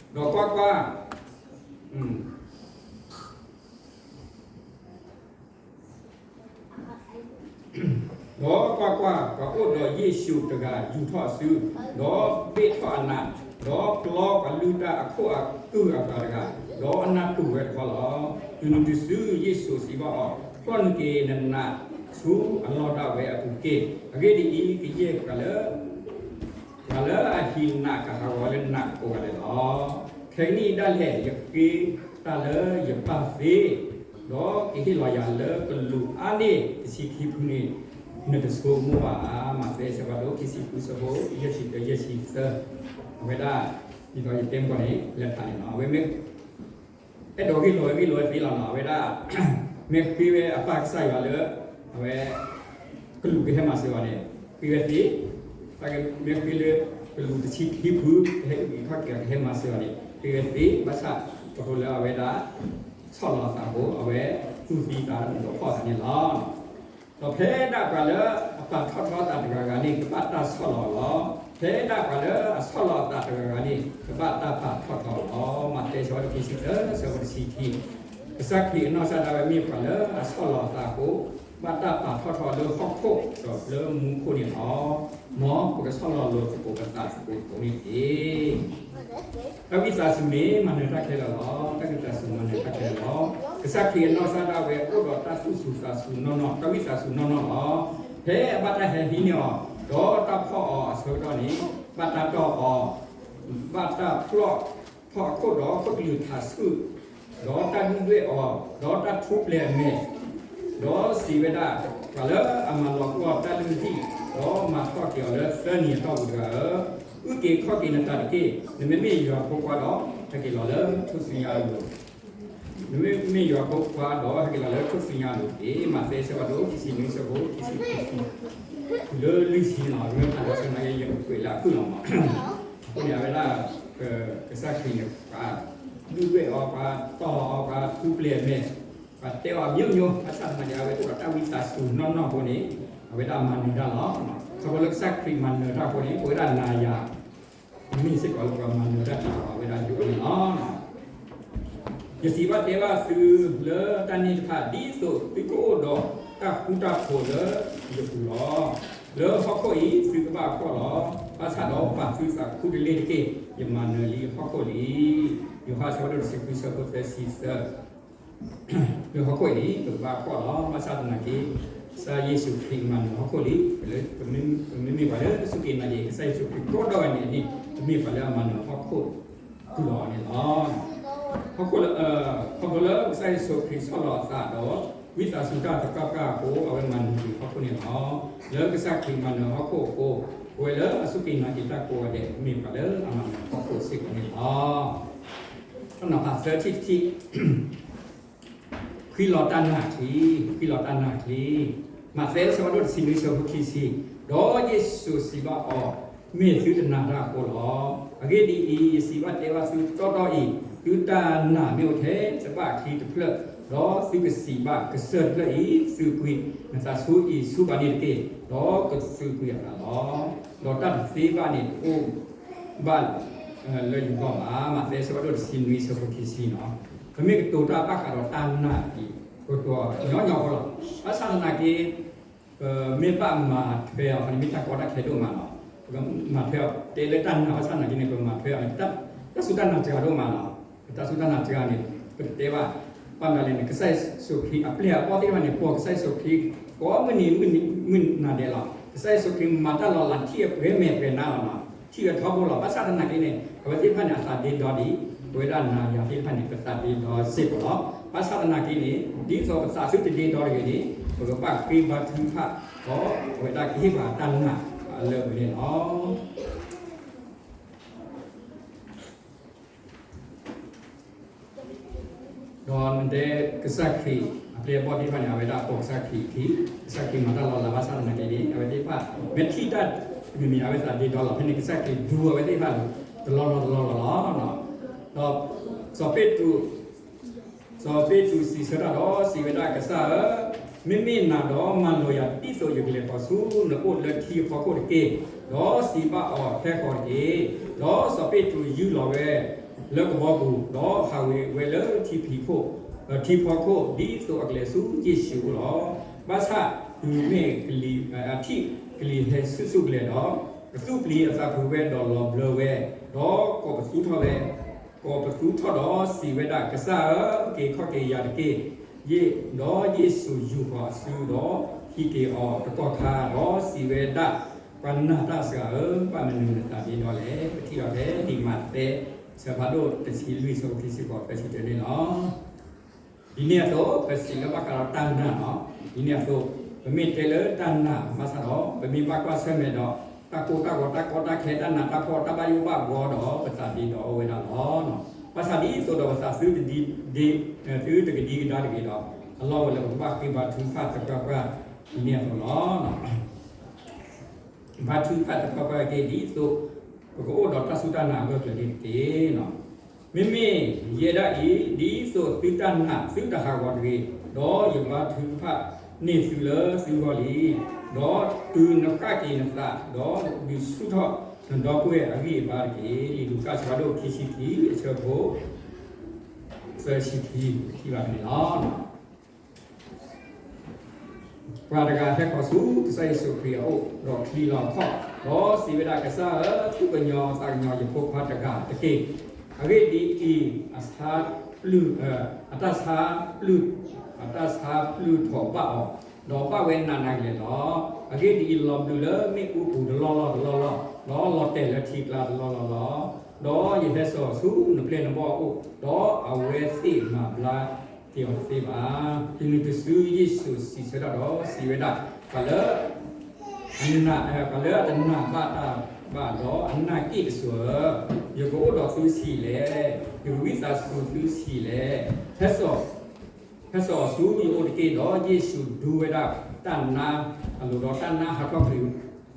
ကွၢ်ကွၢ်, ဒီးကွၢ်ကွၢ်, ပှၤအိၣ်ဒီးယ့ၣ်ၡူးတဂၤယူာ်ထီၣ်အစု, ဒီးဘ့ၣ်ထီၣ်အနး, ဒီးပျီပှၤလုၢ်တၢ်အခိၣ်အကုၢ်အပှၤတဂၤ, ဒီးအနးတူၢ်ဝဲတခီလီၤ. တုၤနုၤတစုယ့ၣ်ၡူးစံးဘၣ်အီၤ, ဖျီၣ်နုာ်က့ၤနနးဆူအလီၢ်ဒၣ်ဝဲအပူၤတက့ၢ်. အဂ့ၢ်ဒ်အံၤ, ကယဲၢ်ပှၤလၢ ပှၤလၢအဟံးနးကဟးဂီၤဝဲလၢနးကိးဂၤဒဲးလီၤ. ခဲကနံၣ်အံၤဒၣ်လဲာ် ယဃ့တၢ်လၢယပၢ်သ့, ဒီးကဟ့ၣ်လီၤယၤလၢကလူးအါန့ၢ်တဆံခံဖုန့ၣ်, နတဆိကမိၣ်ဘၣ်ဧါ. မးသဲ ဆၢဒိၣ်ခံဆံဃု ဆၢဖိ ယဲၢ်ဆံတၢ ယဲၢ်ဆံသၢ, အဝဲဒၣ် ဒ်သိးယတဲမုၢ်ကီၢ်န့ၣ် လဲၤဖးန့ၣ်လီၤ. အဝဲမ့ၢ် အဲၣ်ဒိးဂ့ၢ်လိာ်ဝဲဂ့ၢ်လိာ်ဝဲသ့လီၤနီၤ. အဝဲဒၣ် မ့ၢ်ဃ့ဝဲအပၢ်ကစၢ်ယွၤလၢ အဝဲ ကလူးကဟဲမၤစၢၤအီၤန့ၣ် ဃ့ဝဲသ့, တၢ်ကမ့ၢ်ဃ့လၢ ကလူးတဆံခံဖု ကဟဲအုၣ်က့ၤခီၣ်က့ၤအီၤ ကဟဲမၤစၢၤအီၤန့ၣ် ဃ့ဝဲသ့, ဘၣ်ဆၣ် ခီဖျိလၢအဝဲဒၣ် ဆီၣ်လီၤအသးအဃိ အဝဲသူၣ်သံသးဒီးဖီၣ်သးန့ၣ်လီၤ. ဒီးဖဲဒၣ်ပှၤလၢအပာ်ထီၣ်ထီအသးတဂၤဂၤန့ၣ် ကဘၣ်တၢ်ဆီၣ်လီၤအီၤလီၤ. ဖဲဒၣ်ပှၤလၢအဆီၣ်လီၤအသးတဂၤဂၤန့ၣ် ကဘၣ်တ၁းထီၣ်ထီအီၤလီၤ. မးသဲ ဆၢဒိၣ်ခံဆံသၢ ဆၢဖိတဆံခံ. ကစၢ်ခရံာ်အနီၢ်ကစၢ်ဒၣ်ဝဲမ့ၢ်ပှၤလၢအဆီၣ်လီၤအသးအဃိ ဘၣ်တၢ်ပာ်ထီၣ်ထီလၢဟီၣ်ခိၣ်ဒီးလၢမူခိၣ်န့ၣ်လီၤ. မ်ပကဆီၣ်လီၤလိာ်သကိးပသးသကိးကိးန့ၣ်တက့ၢ်. တၢ်ဝံသးစူၤမ့ၢ်မၤနၢၤတၢ်ခဲလၢာ်လီၤ. တၢ်ဝံသးစူၤမၤနၢၤတၢ်ခဲလၢာ်လီၤ. ကစၢ်ခရံာ်အနီၢ်ကစၢ်ဒၣ်ဝဲအိၣ်ဒီးတၢ်သူၣ်စူၤသးစူၤနီၢ်နီၢ်, တၢ်ဝံသးစူၤနီၢ်နီၢ်လီၤ. ဖဲအဘၣ်တၢ်ဟဲဟံးန့ၢ်အီၤ ဒီးတၢ်ဖီၣ်အီၤအဆၢကတီၢ်န့ၣ် ဘၣ်တၢ်တီၢ်အီၤ, ဘၣ်တၢ်ဖျီၣ်ထီၣ်အခိၣ်ဒီးခိၣ်ကလုာ်ထးဆူၣ်, ဒီးတၢ်ဒုၣ်ဒွဲၣ်အီၤ, ဒီးတၢ်ထူပျဲၢ်အမဲာ်, ဒီးစံးဝဲဒၣ်, ပှၤလၢအမၤလီၤပှီၢ်တၢ်လုၢ်ဟံၣ်, ဒီးမၤထီၣ်က့ၤအီၤလၢသၢနံၤအတီၢ်ပူၤတဂၤဧၢ, အုၣ်က့ၤခီၣ်က့ၤနသးတက့ၢ်. နမ့မ့ၢ်ယွၤဖိခွါဒီး ဟဲက့ၤလီၤလၢထူၣ်စုညါအလိၤ, နမ့မ့ၢ်ယွၤဖိခွါဒီး ဟဲက့ၤလီၤလၢထူၣ်စုညါအလိၤတက့ၢ်. မးသဲ ဆၢဒိၣ်ခံဆံနွံ ဆၢဖိခံဆံခံဆံ တုၤလၢလွံၢ်ဆံန့ၣ်လီၤ. မ့ၢ်ဖးလီၤဆၢနၤယဲယကွဲးလၢအဖုၣ်လီၤမး. အဃိန့ၣ် အဝဲဒၣ် ကစၢ်ခရံာ်န့ၣ် ပှၤဒုၣ်ဒွဲၣ်အီၤ, ပှၤတီၢ်အီၤ, ပှၤထူပျဲၢ်အမဲာ်, ပှၤတဲအီၤအမျိုးမျိုး, ဘၣ်ဆၣ်သနာ်က့ အဝဲအိၣ်ဒီးတၢ်ဝံသးစူၤနီၢ်နီၢ်အဃိန့ၣ် အဝဲဒၣ်မၤနၢၤတၢ်လီၤ. ခီဖျိလၢကစၢ်ခရံာ်မၤနၢၤတၢ်အဃိန့ၣ် ပဝဲဒၣ်နၤယၤ မ့ၢ်စ့ၢ်ကီးလၢပှၤမၤနၢၤတၢ်တၢ်အီၤ အဝဲဒၣ်ယိးန့ၣ်လီၤ. ယစံးဘၣ်တဲဘၣ်သုလၢတၢ်န့ၣ်တဖၣ် ဒ်သိးသုကအိၣ်ဒီးတၢ်ဃူတၢ်ဖိးလၢယပူၤလီၤ. လၢဟီၣ်ခိၣ်အံၤသုကဘၣ်အဖှီၣ်လီၤ. ဘၣ်ဆၣ်ဒီးပာ်သုသးခူတလ့ၢ်တက့ၢ်. ယမၤနၢၤလံဟီၣ်ခိၣ်လံ. ယိၤဟၣ် ဆၢဒိၣ်တဆံခွံ ဆၢဖိသၢဆံသၢ လၢဟီၣ်ခိၣ်အံၤန့ၣ် ပကဘၣ်အဖှီၣ်လီၤ. ဘၣ်ဆၣ်သနာ်က့ ကစၢ်ယ့ၣ်ၡူးခရံာ်မၤနၢၤဟီၣ်ခိၣ်လံ. ပမ့မ့ၢ်ပှၤလၢအစူၢ်က့ၤနာ်က့ၤ ကစၢ်ယ့ၣ်ၡူးခရံာ်ကိးဒီဂၤန့ၣ်န့ၣ် ပမ့ၢ်ပှၤလၢအမၤနၢၤဟီၣ်ခိၣ် ဃုာ်လီၤအီၤန့ၣ်လီၤ. ဟီၣ်ခိၣ်လၢ ခီဖျိလၢကစၢ်ယ့ၣ်ၡူးခရံာ်ဆီၣ်လီၤအသးဒီး ဝံသးစူၤတၢ်သပှၢ်ပှၢ်အဃိ အဝဲမၤနၢၤက့ၤဟီၣ်ခိၣ်န့ၣ်လီၤ. လၢကစၢ်ခရံာ်မၤနၢၤဟီၣ်ခိၣ်အဃိ ပဝဲလၢအစူၢ်က့ၤနာ်က့ၤတၢ်ကိးဂၤဒဲး ပမ့ၢ်ပှၤလၢအမၤနၢၤဟီၣ်ခိၣ်စ့ၢ်ကီးန့ၣ်လီၤ. သၢထံၣ်တထံၣ် ဃံလီၤတၢ်နာ်ချံ, ဃံလီၤတၢ်နာ်ချံ. မးသဲ ဆၢဒိၣ်တဆံနွံ ဆၢဖိခံဆံ, ဒီးယ့ၣ်ၡူးစံးဘၣ်အီၤ, မ့ၢ်သုတနာ်တၢ်အဃိလီၤ. အဂ့ၢ်ဒ်အံၤ, ယစံးဘၣ်တဲဘၣ်သုတီတီအံၤ, သုတၢ်နာ်မ့ၢ်အိၣ်ထဲတဘၣ်ချံတဖျၢၣ်, ဒီးသုကစံးဘၣ်ကစၢၢ်တဖျၢၣ်အံၤ, သုးကွံာ်နသးဆူအံၤဆူဘၣ်န့ၣ်တက့ၢ်, ဒီးကသုးကွံာ်အသးလီၤ. ဒီးတၢ်တသ့ဘၣ်န့ၣ်တအိၣ် ဘၣ် လၢယဂီၢ်ဘၣ်. မးသဲ ဆၢဒိၣ်တဆံနွံ ဆၢဖိခံဆံနီၤ. ပမ့ၢ်ကတိၤတၢ်ဘၣ်ဃးဒီးတၢ်နာ်အံၤ ကတိၤညီညီဖိလီၤ. ဘၣ်ဆၣ်သနာ်က့ ပမ့ၢ်ဘၣ်မၤထွဲအီၤန့ၣ် မ့ၢ်တၢ်ကီတၢ်ခဲဒိၣ်မးလီၤ. ပကမၤထွဲအီၤ တဲလၢတၢ်နာ် ဘၣ်ဆၣ်သနာ်က့န့ၣ် ပမၤထွဲအီၤန့ၣ် တၢ်စူၢ်တၢ်နာ်စှၤဒိၣ်မးလီၤ. ပတၢ်စူၢ်တၢ်နာ်စှၤန့ၣ် ပတတဲဘၣ် ဘၣ်မနုၤလဲၣ်န့ၣ် ကစၢ်ယ့ၣ်ၡူးခရံာ်အပျဲၢ်အဘီၣ်သ့ၣ်တဖၣ်န့ၣ် ပိာ်ကစၢ်ယ့ၣ်ၡူးခရံာ် ကိးမုၢ်နံၤမုၢ်နၤဒဲးလီၤ. ကစၢ်ယ့ၣ်ၡူးခရံာ်မၤတၢ်လီၤလးထံၣ်အပှဲၤမဲာ်ပှဲၤနါလီၤနီၤ. ထံၣ်ဝဲထီဘိလီၤ. ဘၣ်ဆၣ်သနာ်က့န့ၣ် အဝဲသ့ၣ်တဖၣ်န့ၣ် အသးဒ့ဒီဒံး, ပဝဲဒၣ်နၤယၤသ့ၣ်တဖၣ်န့ၣ် ပသးဒ့ဒီစ့ၢ်ကီးလီၤ. ဘၣ်ဆၣ်သနာ်က့န့ၣ် ဒ်သိးပသးသုတဒ့ဒီတဂ့ၤန့ၣ် ပကဘၣ်ဃ့ဘါထုကဖၣ်ဒီး အဝဲဒၣ်ကဟ့ၣ်ပှၤတၢ်နာ်အလၢအပှဲၤန့ၣ်လီၤ. ဒီးနတဲကစၢ်ခရံာ်အပျဲၢ်အဘီၣ်သ့ၣ်တဖၣ်န့ၣ် အဝဲဒၣ်ပိာ်ကစၢ်ခရံာ်အခံ, ကစၢ်ခရံာ်မၤတၢ်လီၤလးဘၣ်ဆၣ်သနာ်က့န့ၣ် အဝဲသ့ၣ်တဖၣ် မ့ၢ်ထံၣ်တၢ်တမံၤမံၤ အဝဲသးဒ့ဒီလီၤ. ဖဲန့ၣ်ကစၢ်ခရံာ်ဒူအဝဲသ့ၣ်တဖၣ် တလီၢ်လီၢ်တလီၢ်လီၢ်လီၤ. ဒီးစီၤပ့းတရူး စီၤပ့းတရူးစံးဆၢတၢ်ဒီးစံးဝဲဒၣ် ကစၢ်ဧၢ, မ့မ့ၢ်နၤဒီးမၤလိာ်ယၤဒ်သိးယကလဲၤဃီၤဆူနအိၣ်လၢထံအဖီခိၣ်တက့ၢ်. ဒီးစံးဘၣ်အီၤ ဟဲဃီၤတက့ၢ်. ဒီးစီၤပ့းတရူးယူၢ်လီၤဝဲလၢကဘီပူၤ, ဒီးဟးဝ့ၤဝဲလၢထံဖံးခိၣ်, ထံဖီခိၣ် ဒ်သိးအကလဲၤဆူယ့ၣ်ၡူးအအိၣ်လီၤ. ဘၣ်ဆၣ်တုၤမ့ၢ်အထံၣ်ကလံၤဟဲဆူၣ်ဆူၣ်ကလဲာ်ဒီး ကသူၣ်ပျံၤအသးဖုးဝဲဒီးလီၤဘျၢဝဲ, ဒီးကိးပသူထီၣ်ဝဲ ကိးပသူထီၣ်ဒီးစံးဝဲဒၣ်, ကစၢ်ဧၢ, အုၣ်က့ၤခီၣ်က့ၤယၤတက့ၢ်. ဒီးယ့ၣ်ၡူးယူာ်ဃီၤအစုဒီးဟံးက့ၤအီၤတကီၢ်ခါ, ဒီးစံးဝဲဒၣ်, ပှၤနာ်တၢ်စှၤဧၢ, ဘၣ်မနုၤနသးဒ့ဒီလဲၣ်. ပထံၣ်အီၤဖဲလံာ်မးသဲ ဆၢဖးဒိၣ်တဆံလွံၢ် ဆၢဖိခံဆံဃိး သၢဆံတၢန့ၣ်လီၤ. ဒ်န့ၣ်အသိး ပစံးလၢဘၣ်ဃးဒီးတၢ်နာ်လီၤ. ဒ်န့ၣ်အသိး ပမ့ၢ်တဲလၢတၢ်နာ်ဘၣ်ဆၣ်ဒီး ပမ့ၢ်ဘၣ်ကွၢ်ဆၢၣ်မဲာ်ဒီး တၢ်ကိၢ်တၢ်ဂီၤ တၢ်ကီတၢ်ခဲ တၢ်နးတၢ်ဖှီၣ် တၢ်ဘၣ်ယိၣ်ဘၣ်ဘှီဒီး ပသးဒ့ဒီအိၣ်ဝဲဒၣ်လီၤ. ဘၣ်ဆၣ်ဒ်သိးဒီးပသးသုတဒံး သုတကဒံကဒါတဂ့ၤဒီး အလီၢ်ဝဲလၢပကဘၣ်ဃ့ဘါထုကဖၣ်သပှၢ်ပှၢ် ဒ်န့ၣ်အသိးလီၤ. ဘါထုကဖၣ်တပှၢ်ပှၢ်တက့ၢ်, ဒ်သိးပကအိၣ်ဒီးတၢ်စူၢ်တၢ်နာ်အဂၢၢ်အကျၢၤန့ၣ်တက့ၢ်. မ့မ့ၢ်ယဲဒၣ်အံၤ, ဒ်သိးသုတၢ်နာ်သုတဟးဂီၤတဂ့ၤ, ဒီးယဘါထုကဖၣ်န့ၢ်သုလၢသုဂီၢ်လံ. ဒီးတုၤနဃၣ်က့ၤနသး, ဒီးဒုးဆူၣ်ထီၣ်နဒီပုၢ်ဝဲၢ်အဂံၢ်အဘါတက့ၢ်. လံာ်လူၤကၣ်အဆၢဒိၣ်ခံဆံခံ, အဆၢဖိ သၢဆံခံ, ပထံၣ်ဘၣ်န့ၣ်လီၤ. ပှၤတဂၤဟဲဃီၤဆူကစၢ်ယ့ၣ်ၡူးခရံာ်အအိၣ်ဒီးချံလီၤခီၣ်, ဒီးစံးဝဲဒၣ်, ကစၢ်ဧၢ, သူၣ်ကညီၤသးကညီၤယဖိခွါတဂၤတက့ၢ်. အဂ့ၢ်ဒ်အံၤ, အဆါပျုၢ်, အတၢ်ဆါပျုၢ်, အတၢ်ဆါပျုၢ်ထီၣ်ဘၣ်အီၤ, ဒီးဘၣ်ဝဲနးနးကလဲာ်လီၤ. အဂ့ၢ်ဒ်အံၤ, လီၤဘျုးလၢမ့ၣ်အူပူၤတလီၢ်လီၢ်တလီၢ်လီၢ်, ဒီးလီၤတဲာ်လၢထံကျါတလီၢ်လီၢ်လီၢ်, ဒီးယဟဲစိာ်ဆူနပျဲၢ်နဘီၣ်အအိၣ်, ဒီးအဝဲသ့ၣ်မၤဘျါ က့ၤအီၤတသ့ဘၣ်. တုၤနုၤတစု ယ့ၣ်ၡူးစံးဆၢတၢ်ဒီးစံးဝဲဒၣ်, ပှၤလၢအ, ပှၤလၢအတနာ်ဘၣ်တၢ်ဘၣ်ဒီးအနာ်က့ၣ်တစိၤဧၢ, ယကအိၣ်ဒီးသုဆံးလဲၣ်, ယကဝံသးစူၤသုဆံးလဲၣ်, ဟဲစိာ်, ဟဲစိာ်အီၤဆူယအိၣ်တက့ၢ်. ဒီးယ့ၣ်ၡူးဒူဝဲဒၣ်တၢ်နါအလိၤ, ဒီးတၢ်နါဟးထီၣ်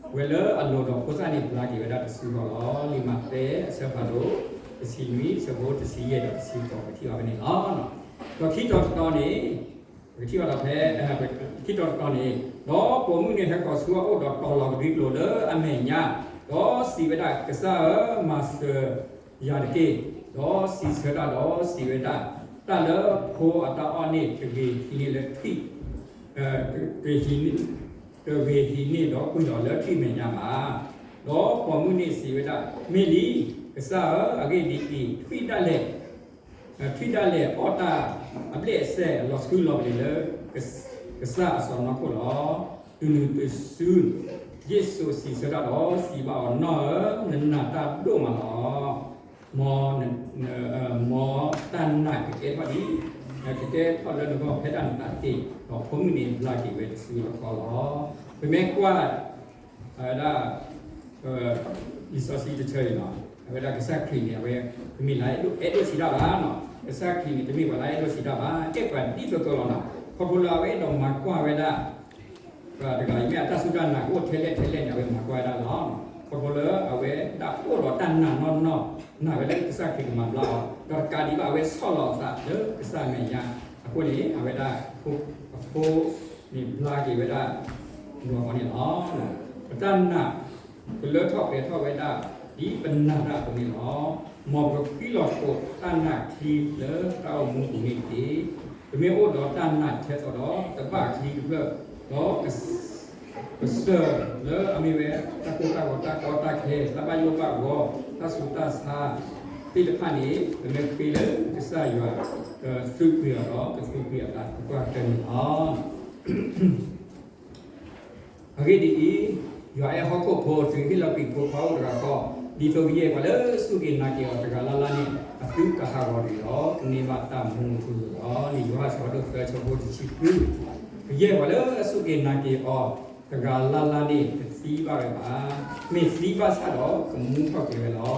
ကွံာ်ဝဲလၢအလိၤ, ဒီးဖိသၣ်န့ၣ်ဘျါက့ၤဝဲဒၣ်တစုဃီလီၤ. လံာ်မးသဲအဆၢဖးဒိၣ်တဆံနွံ, အဆၢဖိတဆံယဲၢ်ဒီးတဆံဃိး, ပထံၣ်ဘၣ်ဖဲန့ၣ်လီၤ. ဒီးခံတီၤတတီၤန့ၣ်, ပကထံၣ်ဘၣ်ဒီးဖဲ, ခံတီၤတတီၤန့ၣ်, ဒီးပိာ်မုၣ်န့ၣ်ဟဲဃီၤဆူအအိၣ်ဒီးတီၤလီၤကဒွံကျိာ်လၢအမဲာ်ညါ, ဒီးစံးဝဲဒၣ်, ကစၢ်ဧၢ, မၤစၢၤယၤတက့ၢ်. ဒီးစံးဆၢတၢ်ဒီးစံးဝဲဒၣ်, တၢ်လၢဖိအတၢ်အီၣ်န့ၣ် တဂ့ၤဟံးန့ၢ်လၢထွံၣ်, တဂ့ၤဟံးန့ၢ်ဒီးကွံာ်လီၤလၢထွံၣ်မဲာ်ညါဘၣ်. ဒီးပိာ်မုၣ်န့ၣ်စံးဝဲဒၣ်, မ့ၢ်လံ, ကစၢ်ဧၢ, အဂ့ၢ်ဒ်အံၤ, ထွံၣ်ဒၣ်လဲာ် ထွံၣ်ဒၣ်လဲာ်အီၣ်တၢ်အဘျဲၣ်အစဲၣ် လီၤဆှုလီၤပလ့ၤလၢ ကစၢ်အစီၢ်နီၤခိၣ်လီၤ. တုၤနုၤတစု ယ့ၣ်ၡူးစံးဆၢတၢ်ဒီးစံးဘၣ်အီၤ, နီၢ်ဧၢ, နနာ်တၢ်ဒိၣ်မးလီၤ. မ်, မ်တၢ်နာ်ကကဲထီၣ်ဒ်, ကကဲထီၣ်လၢနဂီၢ်ဖဲဒၣ်နသးတ့ၢ်, ဒီးဖိမုၣ်န့ၣ်ဘျါက့ၤဝဲတစုဃီလီၤ. ပမ့ၢ်ကွၢ် အဝဲဒၣ် လံာ်စီဆှံတဆၢအံၤလီၤ. အဝဲဒၣ်ကစၢ်ခရံာ်န့ၣ် အဝဲ တမ့ၢ်လၢအဲၣ်ဒိးစံးတၢ်ဘၣ်, ကစၢ်ခရံာ်န့ၣ် တမ့ၢ်ပှၤလၢအဲၣ်ဒိးစံးတၢ်ဘၣ်, အဲၣ်ပှၤဒ်သိးသိးလီၤနီၤ. ခီဖျိလၢအဝဲအဲၣ်ဒိးမၤကွၢ်ဝဲဒၣ် ပှၤတဂၤအံၤမ့ၢ်အတၢ်စူၢ်တၢ်နာ်ကအိၣ်ထဲလဲၣ်ထဲလဲၣ်န့ၣ် အဝဲမၤကွၢ်ဝဲဒၣ်လီၤ. ခီဖျိလၢအဝဲဒၣ်အိၣ်ဒီးတၢ်နာ်နီၢ်နီၢ်, နာ်ဝဲလၢကစၢ်ခရံာ်ကမၤဘျါအီၤ, ဒီးတကးဒံးဘၣ်အဝဲဆီၣ်လီၤအသးလၢကစၢ်အမဲာ်ညါအဃိန့ၣ် အဝဲဒၣ် အဖိန့ၣ်ဘျါက့ၤဝဲဒၣ် ဒိၣ်အီၤန့ၣ်လီၤ. ပတၢ်နာ်ကလၢထီၣ်ပှဲၤထီၣ်ဝဲဒၣ် ဒ်ပနာ်တၢ်အသိးန့ၣ်လီၤ. မ်ပကဃံလီၤဃိးတၢ်နာ်ချံလၢတၢ်အိၣ်မူပူၤန့ၣ်တက့ၢ်. ပမ့ၢ်အိၣ်ဒီးတၢ်နာ်ထဲသိးဒီး တဘၣ်ချံတဖျၢၣ်, ဒီး ကစၢၢ်လၢအမ့ၢ်ဝဲ တၢ်ကိၢ်တၢ်ဂီၤ တၢ်ကီတၢ်ခဲ တၢ်ဘၣ်ယိၣ်ဘၣ်ဘှီ တၢ်ဆူးတၢ်ဆါသ့ၣ်တဖၣ်န့ၣ် ပမ့ၢ်ဃ့လၢကစၢ်ယွၤ ကသုးကွံာ်အီၤဒီး ကသုးကွံာ်အသးသပှၢ်ကတၢၢ်န့ၣ်လီၤ. အဂ့ၢ်ဒ်အံၤ, ယွၤအဲၣ်ဟီၣ်ခိၣ်ဖိတုၤဟ့ၣ်လီၤကွံာ်ဖိခွါအိၣ်တဂၤဃီ, ဒ်သိးကယဲၢ်ပှၤလၢအစူၢ်က့ၤနာ်က့ၤအီၤတဂၤလၢ်လၢ်န့ၣ် အသုတဟးဂီၤတဂ့ၤဒီး ကန့ၢ်ဘၣ်တၢ်မူအထူအယိာ်လီၤ. လံာ်ယိၤဟၣ်အဆၢဒိၣ်သၢ အဆၢဖိတဆံဃု, ကယဲၢ်ပှၤလၢအစူၢ်က့ၤနာ်က့ၤအီၤ တဂၤလၢ်လၢ်န့ၣ် တသံဘၣ်ဝဲဘၣ်. မ့ၢ်သံဘၣ်ဆၣ်ဒီးကမူထီၣ်က့ၤ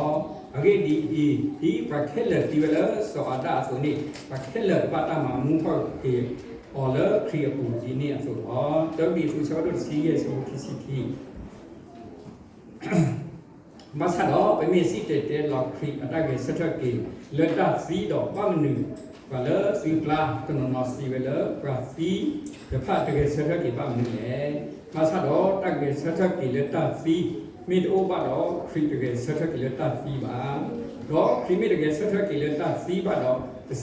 ဝဲလီၤ. အဂ့ၢ်ဒ်အံၤ, ဒ်ပှၤခဲလၢာ်သံဝဲလၢစီၤအၤဒၣ်အသိးန့ၣ် ပှၤခဲလၢာ်ကဘၣ်တၢ်မၤမူထီၣ်က့ၤအီၤလၢခရံာ်အပူၤဒ်န့ၣ်အသိးလီၤ. တၢကရံၣ်သူး အဆၢဒိၣ်တဆံယဲၢ် အဆၢဖိခံဆံခံ ဘၣ်ဆၣ်ဒီးပမ့ၢ်စံၣ်တဲၤတဲလီၤခရံာ်အတၢ်ဂဲၤဆၢထၢၣ်က့ၤလၢတၢ်သံဒီး ဘၣ်မနုၤပှၤလၢသုကျါတနီၤနီၤစံးဝဲလၢ ပှၤသံတဖၣ်တဂဲၤဆၢထၢၣ်က့ၤဘၣ်မနုၤလဲၣ်. ဘၣ်ဆၣ်ဒီးတၢ်ဂဲၤဆၢထၢၣ်က့ၤလၢတၢ်သံမ့ၢ်တအိၣ်ဘၣ်ဒီး ခရံာ်တဂဲၤဆၢထၢၣ်က့ၤလၢတၢ်သံဘၣ်. ဒီးခရံာ်မ့ၢ်တဂဲၤဆၢထၢၣ်က့ၤလၢ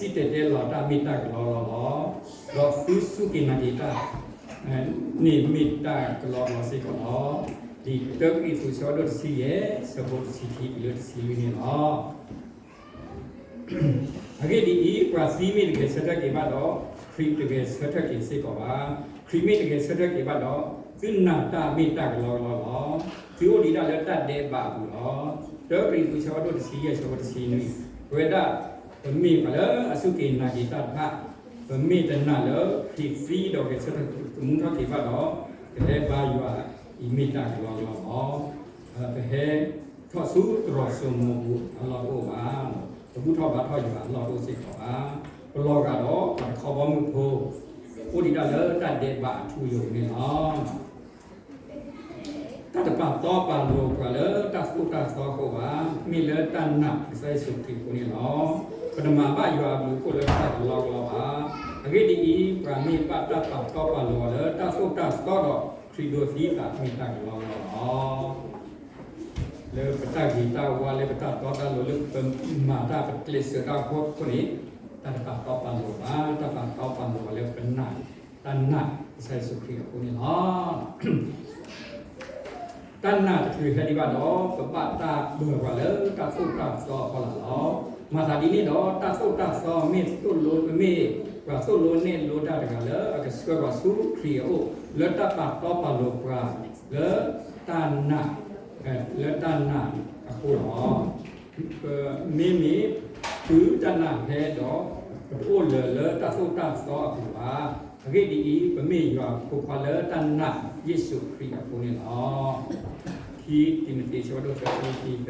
တၢ်သံဘၣ်ဒီး ပစံၣ်တဲၤတဲလီၤတၢ်မ့ၢ်တၢ်ကလီကလီလီၤ. ဒီးသုစူၢ်က့ၤနာ်က့ၤတၢ် န့ၣ်မ့ၢ်တၢ်ကလီကလီစ့ၢ်ကီးလီၤ. ဒ်တၢကရံၣ်သူး အဆၢဒိၣ်တဆံယဲၢ် အဆၢဖိတဆံခံတုၤလၢတဆံလွံၢ်န့ၣ်လီၤ. အဂ့ၢ်ဒ်အံၤ, ပှၤသံမ့ၢ်တဂဲၤဆၢထၢၣ်က့ၤဘၣ်ဒီး, ခရံာ်တဂဲၤဆၢထၢၣ်က့ၤစ့ၢ်ကီးဘၣ်. ခရံာ်မ့ၢ်တဂဲၤဆၢထၢၣ်က့ၤဘၣ်ဒီး, သုနာ်တၢ်မ့ၢ်တၢ်ကလီကလီလီၤ. သုအိၣ်ဒံးဒၣ်လၢတၢ်ဒဲးဘးအပူၤလီၤ. တၢကရံၣ်သူး အဆၢဒိၣ်တဆံယဲၢ် အဆၢဖိတဆံနွံ, ပဝဲဒၣ် ပမ့ၢ်ပှၤလၢအစူၢ်က့ၤနာ်က့ၤတၢ်တဖၣ်, ပမ့ၢ်တနာ်လၢခရံာ်သံဒီးဂဲၤဆၢထၢၣ်ကမူထီၣ်က့ၤဘၣ်ဒီး, ပဟဲဘါယွၤအံၤမ့ၢ်တၢ်ကလီကလီလီၤ. ပဟဲထီၣ်ဆူသရိာ်စိမိၤပူၤအလီၢ်တအိၣ်ဘၣ်. ပဘူၣ်ထီၣ်ဘါထီၣ်ယွၤအလီၢ်တအိၣ်စ့ၢ်ကီးဘၣ်. ပလီၤဂာ်ဒီးပှၤတခီဘီမုၢ်ဖိ အိၣ်ဒံးတၢ်လၢတၢ်ဒဲးဘးအထူအယိာ်န့ၣ်လီၤ. တၢ်တပာ်တီပာ်လိၤပှၤလၢတၢ်သိၣ်တၢ်သီအဃိဘၣ်, မ့ၢ်လၢတၢ်နာ်ကစၢ်ယ့ၣ်ၡူးခရံာ်အဃိန့ၣ်လီၤ. ပတမၤဘၣ်ယွၤအဘျုးအဖှိၣ်လၢတၢ်ကလီကလီဘၣ်. အဂ့ၢ်ဒ်အံၤ, ပှၤမ့ၢ်ဘၣ်တၢ်ပာ်တီပာ်လိၤအီၤလၢတၢ်သိၣ်တၢ်သီဒီးခရံာ်ဒိးသံအသးမ့ၢ်တၢ်ကလီကလီလီၤ. လၢပတၢ်ဂ့ၤတၢ်ဝါ လၢပတၢ်တီတၢ်လိၤ လၢပမၤတၢ်ပကျဲးစၢးတၢ်အဃိန့ၣ်, တၢ်တပာ်တီပာ်လိၤဘၣ်, တၢ်ပာ်တီပာ်လိၤဘၣ်လၢပနာ်, တၢ်နာ်ကစၢ်ယ့ၣ်ၡူးခရံာ်အဃိန့ၣ်လီၤ. တၢ်နာ်တချုးဟဲဒံးဘၣ်ဒီး ပဘၣ်တၢ်ပၢၤပှၤလၢတၢ်သိၣ်တၢ်သီအဖီလာ်လီၤ. မၤသးဒ်န့ၣ်ဒီး တၢ်သိၣ်တၢ်သီမ့ၢ်သိၣ်လိမ့ၢ်ပှၤသိၣ်လိနဲၣ်လိတၢ်တဂၤလၢအကဆှၢပှၤဆူခရံာ်အအိၣ် လၢတၢ်ပာ်တီပာ်လိၤပှၤလၢ တၢ်နာ်, လၢတၢ်နာ်အဃိလီၤ. မ့မ့ၢ်တုၤတၢ်နာ်ဟဲဒီး ပတအိၣ်လၢၤလၢတၢ်သိၣ်တၢ်သီအပူၤဘၣ်. အဂ့ၢ်ဒ်အံၤ, ပမ့ၢ်ယွၤအဖိခွါလၢတၢ်နာ်ယ့ၣ်ၡူးခရံာ်အဃိန့ၣ်လီၤ. ခံတံၤမသ့း ဆၢဒိၣ်သၢ ခံ ခံ ခ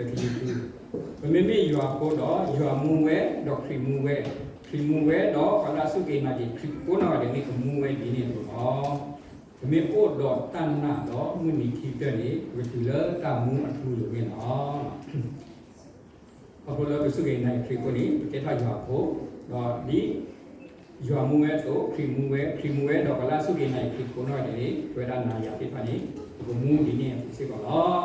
ံ, ပမ့မ့ၢ်ယွၤအဖိဒီး ယွၤမူဝဲ, ဒီးခရံာ်မူဝဲ, ခရံာ်မူဝဲဒီး ပှၤလၢအစူၢ်က့ၤနာ်က့ၤခရံာ်ကိးနီၢ်ဂၤဒဲးန့ၣ် ကမူဝဲဒ်န့ၣ်အသိးလီၤ. ပမ့ၢ်အိၣ်ဒီးတၢ်နာ်ဒီး မုၢ်နံၤခံကတၢၢ်န့ၣ် ပကတုၤလၢတၢ်မူအထူအယိာ်န့ၣ်လီၤ. ခီဖျိလၢပစူၢ်က့ၤနာ်က့ၤခရံာ်အဃိန့ၣ် ပကဲထီၣ်ယွၤအဖိ, ဒီးဒ်ယွၤမူဝဲအသိး ခရံာ်မူဝဲ, ခရံာ်မူဝဲဒီး ပှၤလၢအစူၢ်က့ၤနာ်က့ၤခရံာ်ကိးနီၢ်ဂၤဒဲးန့ၣ် ပဝဲဒၣ်နၤယၤသ့ၣ်တဖၣ်န့ၣ် ပကမူဒ်န့ၣ်အသိးစ့ၢ်ကီးလီၤ.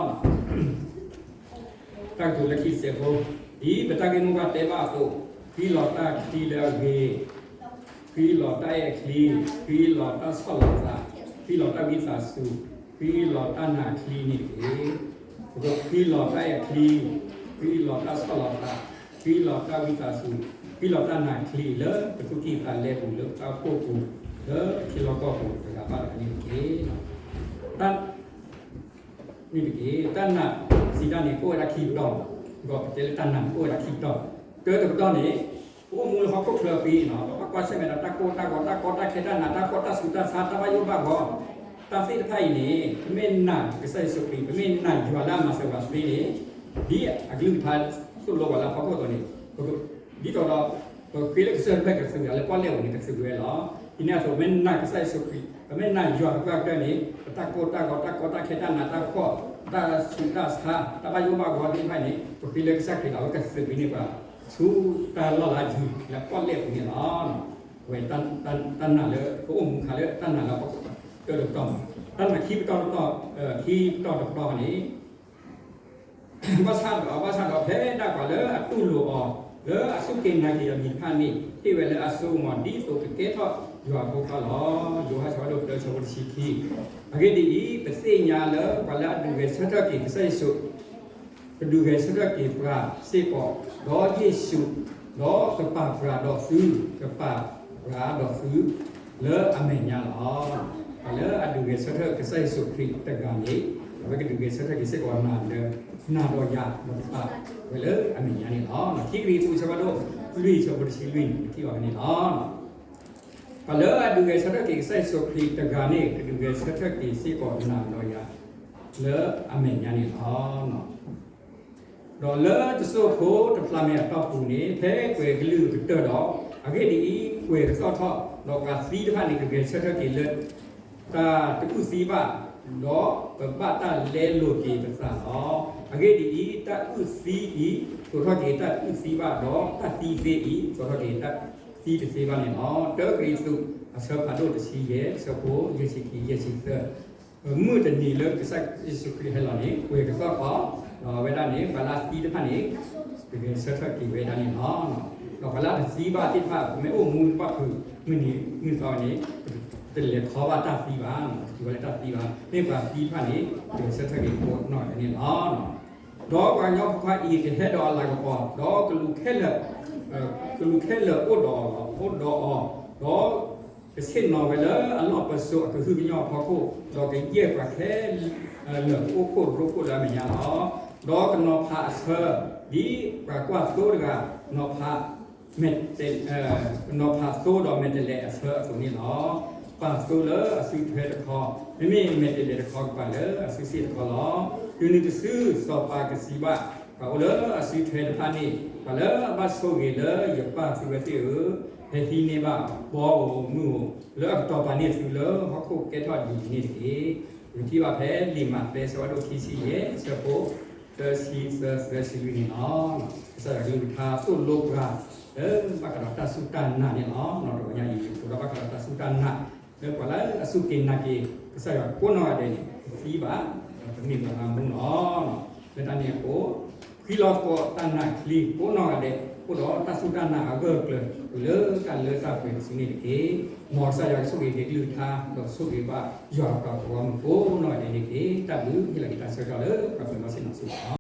တၢ်ကတိၤလၢခံစဲးဖိ, ဒ်ပတၢ်ဂ့ၢ်မိၢ်ပှၢ်တဲဘၣ်အသိး, ဃံလီၤတၢ်ချံလၢအဂ့ၤ, ဃံလီၤတၢ်အဲၣ်ချံ, ဃံလီၤတၢ်ဆီၣ်လီၤသး, ဃံလီၤတၢ်ဝံသးစူၤ, ဃံလီၤတၢ်နာ်ချံန့ၣ်တက့ၢ်. ပကဃံလီၤတၢ်အဲၣ်ချံ, ဃံလီၤတၢ်ဆီၣ်လီၤသး, ဃံလီၤတၢ်ဝံသးစူၤ, ဃံလီၤတၢ်နာ်ချံလၢပသူၣ်ကံၢ်သးလဲပူၤ လၢပတၢ်အိၣ်ဖှိၣ်ပူၤ, လၢပထံလီၢ်ကီၢ်ပူၤတဂၤဘၣ်တဂၤန့ၣ်တက့ၢ်. တၢ် န့ၣ်တက့ၢ်. တၢ်နာ်စံးတၢ်န့ၣ် ကအိၣ်ဝဲဒၣ်ခံပတီၢ်, ဒီးပတဲလၢတၢ်နာ်န့ၣ် ကအိၣ်ဝဲဒၣ်ခံပတီၢ်. တၢတပတီၢ်န့ၣ် ပအိၣ်မူလၢဟီၣ်ခိၣ်ချၢအပူၤန့ၣ် ပဘၣ်ကွၢ်ဆၢၣ်မဲာ်ဒီးတၢ်ကိၢ်တၢ်ဂီၤ, တၢ်ကီတၢ်ခဲ တၢ်နးတၢ်ဖှီၣ်, တၢ်ဆူးတၢ်ဆါ, တၢ်ဘၣ်ယိၣ်ဘၣ်ဘှီ, တၢ်သ့ၣ်တဖၣ်အံၤန့ၣ် ပမ့ၢ်နာ်ကစၢ်ယ့ၣ်ၡူးခရံာ်, ပမ့ၢ်နာ်ယွၤလၢအမၤစၢၤပှၤသ့န့ၣ်, ဒ်အကလုၢ်ကထါသိၣ်လိပှၤလၢအဖီခိၣ်အသိးန့ၣ်, ဒ်သိးဒီး ပဃ့လၢကစၢၢ်တဖျၢၣ် ကသုးဂ့ၤလၢပီၣ်လဲၣ်ပူၤန့ၣ် ကသုးဝဲလီၤ. ဒ်န့ၣ်အသိး ပမ့ၢ်နာ်ကစၢ်ယ့ၣ်ၡူးခရံာ်, ပမ့ၢ်နာ်ယွၤသပှၢ်ကတၢၢ်န့ၣ် ပတၢ်ကိၢ်တၢ်ဂီၤ, တၢ်ကီတၢ်ခဲ, တၢ်နးတၢ်ဖှီၣ်, တၢ်ဆူးတၢ်ဆါ, တၢ်ဘၣ်ယိၣ်ဘၣ်ဘှီသ့ၣ်တဖၣ်အံၤန့ၣ် ပဃ့လၢကစၢ်ခရံာ်လီၤ. အဝဲကသုးက့ၤန့ၢ်ပှၤ ဆူတၢ်လီၢ်လၢအယံၤလၢပီၣ်လဲၣ်ပူၤန့ၣ်လီၤ. အဝဲတၢ်နာ်လၢ ကအိၣ်မူခါလၢတၢ်နာ်လၢပီၣ်လဲၣ်တပတီၢ်, တၢ်နာ်ခံပတီၢ်တပတီၢ်, ခံပတီၢ်တပတီၢ်န့ၣ် ဘၣ်ဆၣ်ဒီး, ဘၣ်ဆၣ်ဒီးဖဲဒၣ်ပှၤလၢအတူၢ်လိာ်အီၤ, လၢအစူၢ်က့ၤနာ်က့ၤအီၤမံၤတဖၣ်န့ၣ် ဟ့ၣ်ဝဲလၢအစိကမီၤ ဒ်သိးကကဲထီၣ်ယွၤအဖိခွါလီၤ. ယိၤဟၣ်ဆၢဒိၣ်တဆၢ ဆၢဖိတဆံခံ. အဂ့ၢ်ဒ်အံၤ, ပသ့ၣ်ညါလၢပှၤလၢအဒုးဂဲၤဆၢထၢၣ်က့ၤကစၢ်ယ့ၣ်ၡူး ကဒုးဂဲၤဆၢထၢၣ်က့ၤပှၤစ့ၢ်ကီး, ဒီးယ့ၣ်ၡူး, ဒီးကပာ်ပှၤဒီးသု, ကပာ်ပှၤဒီးသု လၢအမဲာ်ညါလီၤ. ပှၤလၢအဒုးဂဲၤဆၢထၢၣ်ကစၢ်ယ့ၣ်ၡူးခရံာ်တဂၤန့ၣ် အဝဲကဒုးဂဲၤဆၢထၢၣ်က့ၤစ့ၢ်ကီးနၤဒီး, နၤဒီးယၤ ဒီးကပာ်ဝဲလၢအမဲာ်ညါန့ၣ်လီၤ. ခံကရံၣ်သူး ဆၢဒိၣ်လွံၢ် ဆၢဖိတဆံလွံၢ်န့ၣ် ပထံၣ်ဘၣ်ဝဲန့ၣ်လီၤ. ပှၤလၢအဒုးဂဲၤဆၢထၢၣ်က့ၤကစၢ်ယ့ၣ်ၡူးခရံာ်တဂၤန့ၣ် ကဒုးဂဲၤဆၢထၢၣ်က့ၤစ့ၢ်ကီးနၤဒီးယၤ လၢအမဲာ်ညါန့ၣ်လီၤ. ဒီးလၢတစိၢ်ဖိတဖျါမဲာ်အတီၢ်ပူၤန့ၣ် ဖဲကွဲၤကလုၢ်ကတၢၢ်ဒီး, အဂ့ၢ်ဒ်အံၤ, ကွဲၤကသီၣ်ထီၣ်, ဒီးပှၤသံတဖၣ်န့ၣ် ကဂဲၤဆၢထၢၣ်က့ၤလၢ တၢ်တအုၣ်သံဘၣ်, ဒီးပဘၣ်တၢ်လဲလိာ်က့ၤပသးလီၤ. အဂ့ၢ်ဒ်အံၤ, တၢ်အုၣ်သံအံၤ သိးထီၣ်က့ၤတၢ်တအုၣ်သံဘၣ်, ဒီးတၢ်သံသ့အံၤ သိးထီၣ်က့ၤတၢ်သံတသ့ဘၣ်န့ၣ်လီၤ. တၢကရံၣ်သူး အဆၢဖးဒိၣ်တဆံယဲၢ် ဆၢဖိယဲၢ်ဆံခံ ယဲၢ်ဆံသၢ. မုၢ်တနံၤလၢကစၢ်ယ့ၣ်ၡူးခရံာ်ဟဲလီၤန့ၣ် ကွဲၤကသီၣ်ထီၣ်, ဒီးအဝဲဒၣ်န့ၣ် ပှၤလၢအသံတဖၣ်န့ၣ် ကဂဲၤဆၢထၢၣ်က့ၤဝဲဒၣ်န့ၣ်လီၤ. ဒီးပှၤလၢအတသံဘၣ်သ့ၣ်တဖၣ် ပမ့ၢ်အိၣ်မူဘၣ်ဖုး မုၢ်နံၤမုၢ်သီန့ၣ် ပတလဲၤခီဘၣ်တၢ်သံဘၣ်, ပစံးဝဲလၢတၢ်သံဘၣ်, မ့ၢ်ပှၤသံတဖၣ်န့ၣ် ကဂဲၤဆၢထၢၣ်က့ၤကိးနီၢ်ဂၤဒဲးန့ၣ်လီၤ. ဒီးပှၤကညီဖိခွါအံၤ ကဟဲဒီးအလၤကပီၤ, ဒီးကလူးခဲလၢာ်, ကလူးခဲလၢာ်အိၣ်ဒီး, အိၣ်ဒီးအီၤ, ဒီးကဆ့ၣ်နီၤဝဲလၢအလီၢ်ပစိာ်အကဟုကညီၢ်အဖီခိၣ်, ဒီးကယဲၢ်ပှၤခဲလၢာ်အိၣ်ခိၣ်ရိဖှိၣ်လၢအမဲာ်ညါလီၤ. ဒီးကနီၤဖးအဆၢ, ဒ်ပှၤကွၢ်သိတဂၤ နီၤဖး နီၤဖးသိဒီးမဲာ်တဲးလဲးအဆၢအသိးန့ၣ်လီၤ. ပာ်သိလၢအစုထွဲတခီ, မ့မ့ၢ်မဲာ်တဲးလဲးတခီကပာ်လၢအစုစ့ၣ်တခီလီၤ. တုၤနုၤတစု စီၤပၤကစံးဘၣ် ပှၤအိၣ်လၢအစုထွဲတဖၣ်န့ၣ်, ပှၤလၢအဘၣ်ဆိၣ်ဂ့ၤလၢယပၢ်သုဝဲသ့ၣ်ဧၢ, ဟဲဟံးန့ၢ်ဘၣ်ဘီဧိၤမုၢ်ဧိၤ လၢအကတီၤပာ်န့ၢ်သုလၢဟီၣ်ခိၣ်ကဲထီၣ်ဒ်အံၤန့ၣ်တက့ၢ်. ပကထံၣ်ဘၣ်ဖဲလံာ်မးသဲ အဆၢဒိၣ်ခံဆံယဲၢ် အဆၢဖိ သၢဆံသၢ သၢဆံလွံၢ်န့ၣ်လီၤ. ကစၢ်ယွၤကလုၢ်ကထါသိၣ်လိပှၤ လၢဘၣ်ဃးဒီးတၢ်စူၢ်တၢ်နာ်န့ၣ်လီၤ. တနံၤညါအံၤ ပထံၣ်ဘၣ်ဃးဒီးတၢ်စူၢ်တၢ်နာ် လၢပှၤလၢအစူၢ်က့ၤနာ်က့ၤ ကစၢ်ယွၤကိးနီၢ်ဂၤဒဲးန့ၣ် တသံဘၣ်, ဒီးတမ့ၢ်ပှၤလၢအမူလီၤ. လၢတၢ်န့ၣ်အဃိ ဃံလီၤသကိးတၢ်နာ်ချံကိးနီၢ်ဂၤဒဲး အိၣ်ဒီးတၢ်စူၢ်တၢ်နာ်အဂၢၢ်အကျၢၤ တုၤလၢတၢ်လၢတၢ်ပှဲၤတစုန့ၣ်တက့ၢ်. မ်ကစၢ်ယွၤကဆိၣ်ဂ့ၤက့ၤကလုၢ်ကထါ ဒီးဆိၣ်ဂ့ၤဘၣ်ယွၤအပှၤဂီၢ်မုၢ်ကိးနီၢ်ဂၤဒဲးန့ၣ်တက့ၢ်. တၢ်ဘျုးဟ့ၣ်လီၤက့ၤတၢ်ဆၢကတီၢ်လၢပှၤပၢၤလီၢ်ဆ့ၣ်နီၤစိၤလီၤ.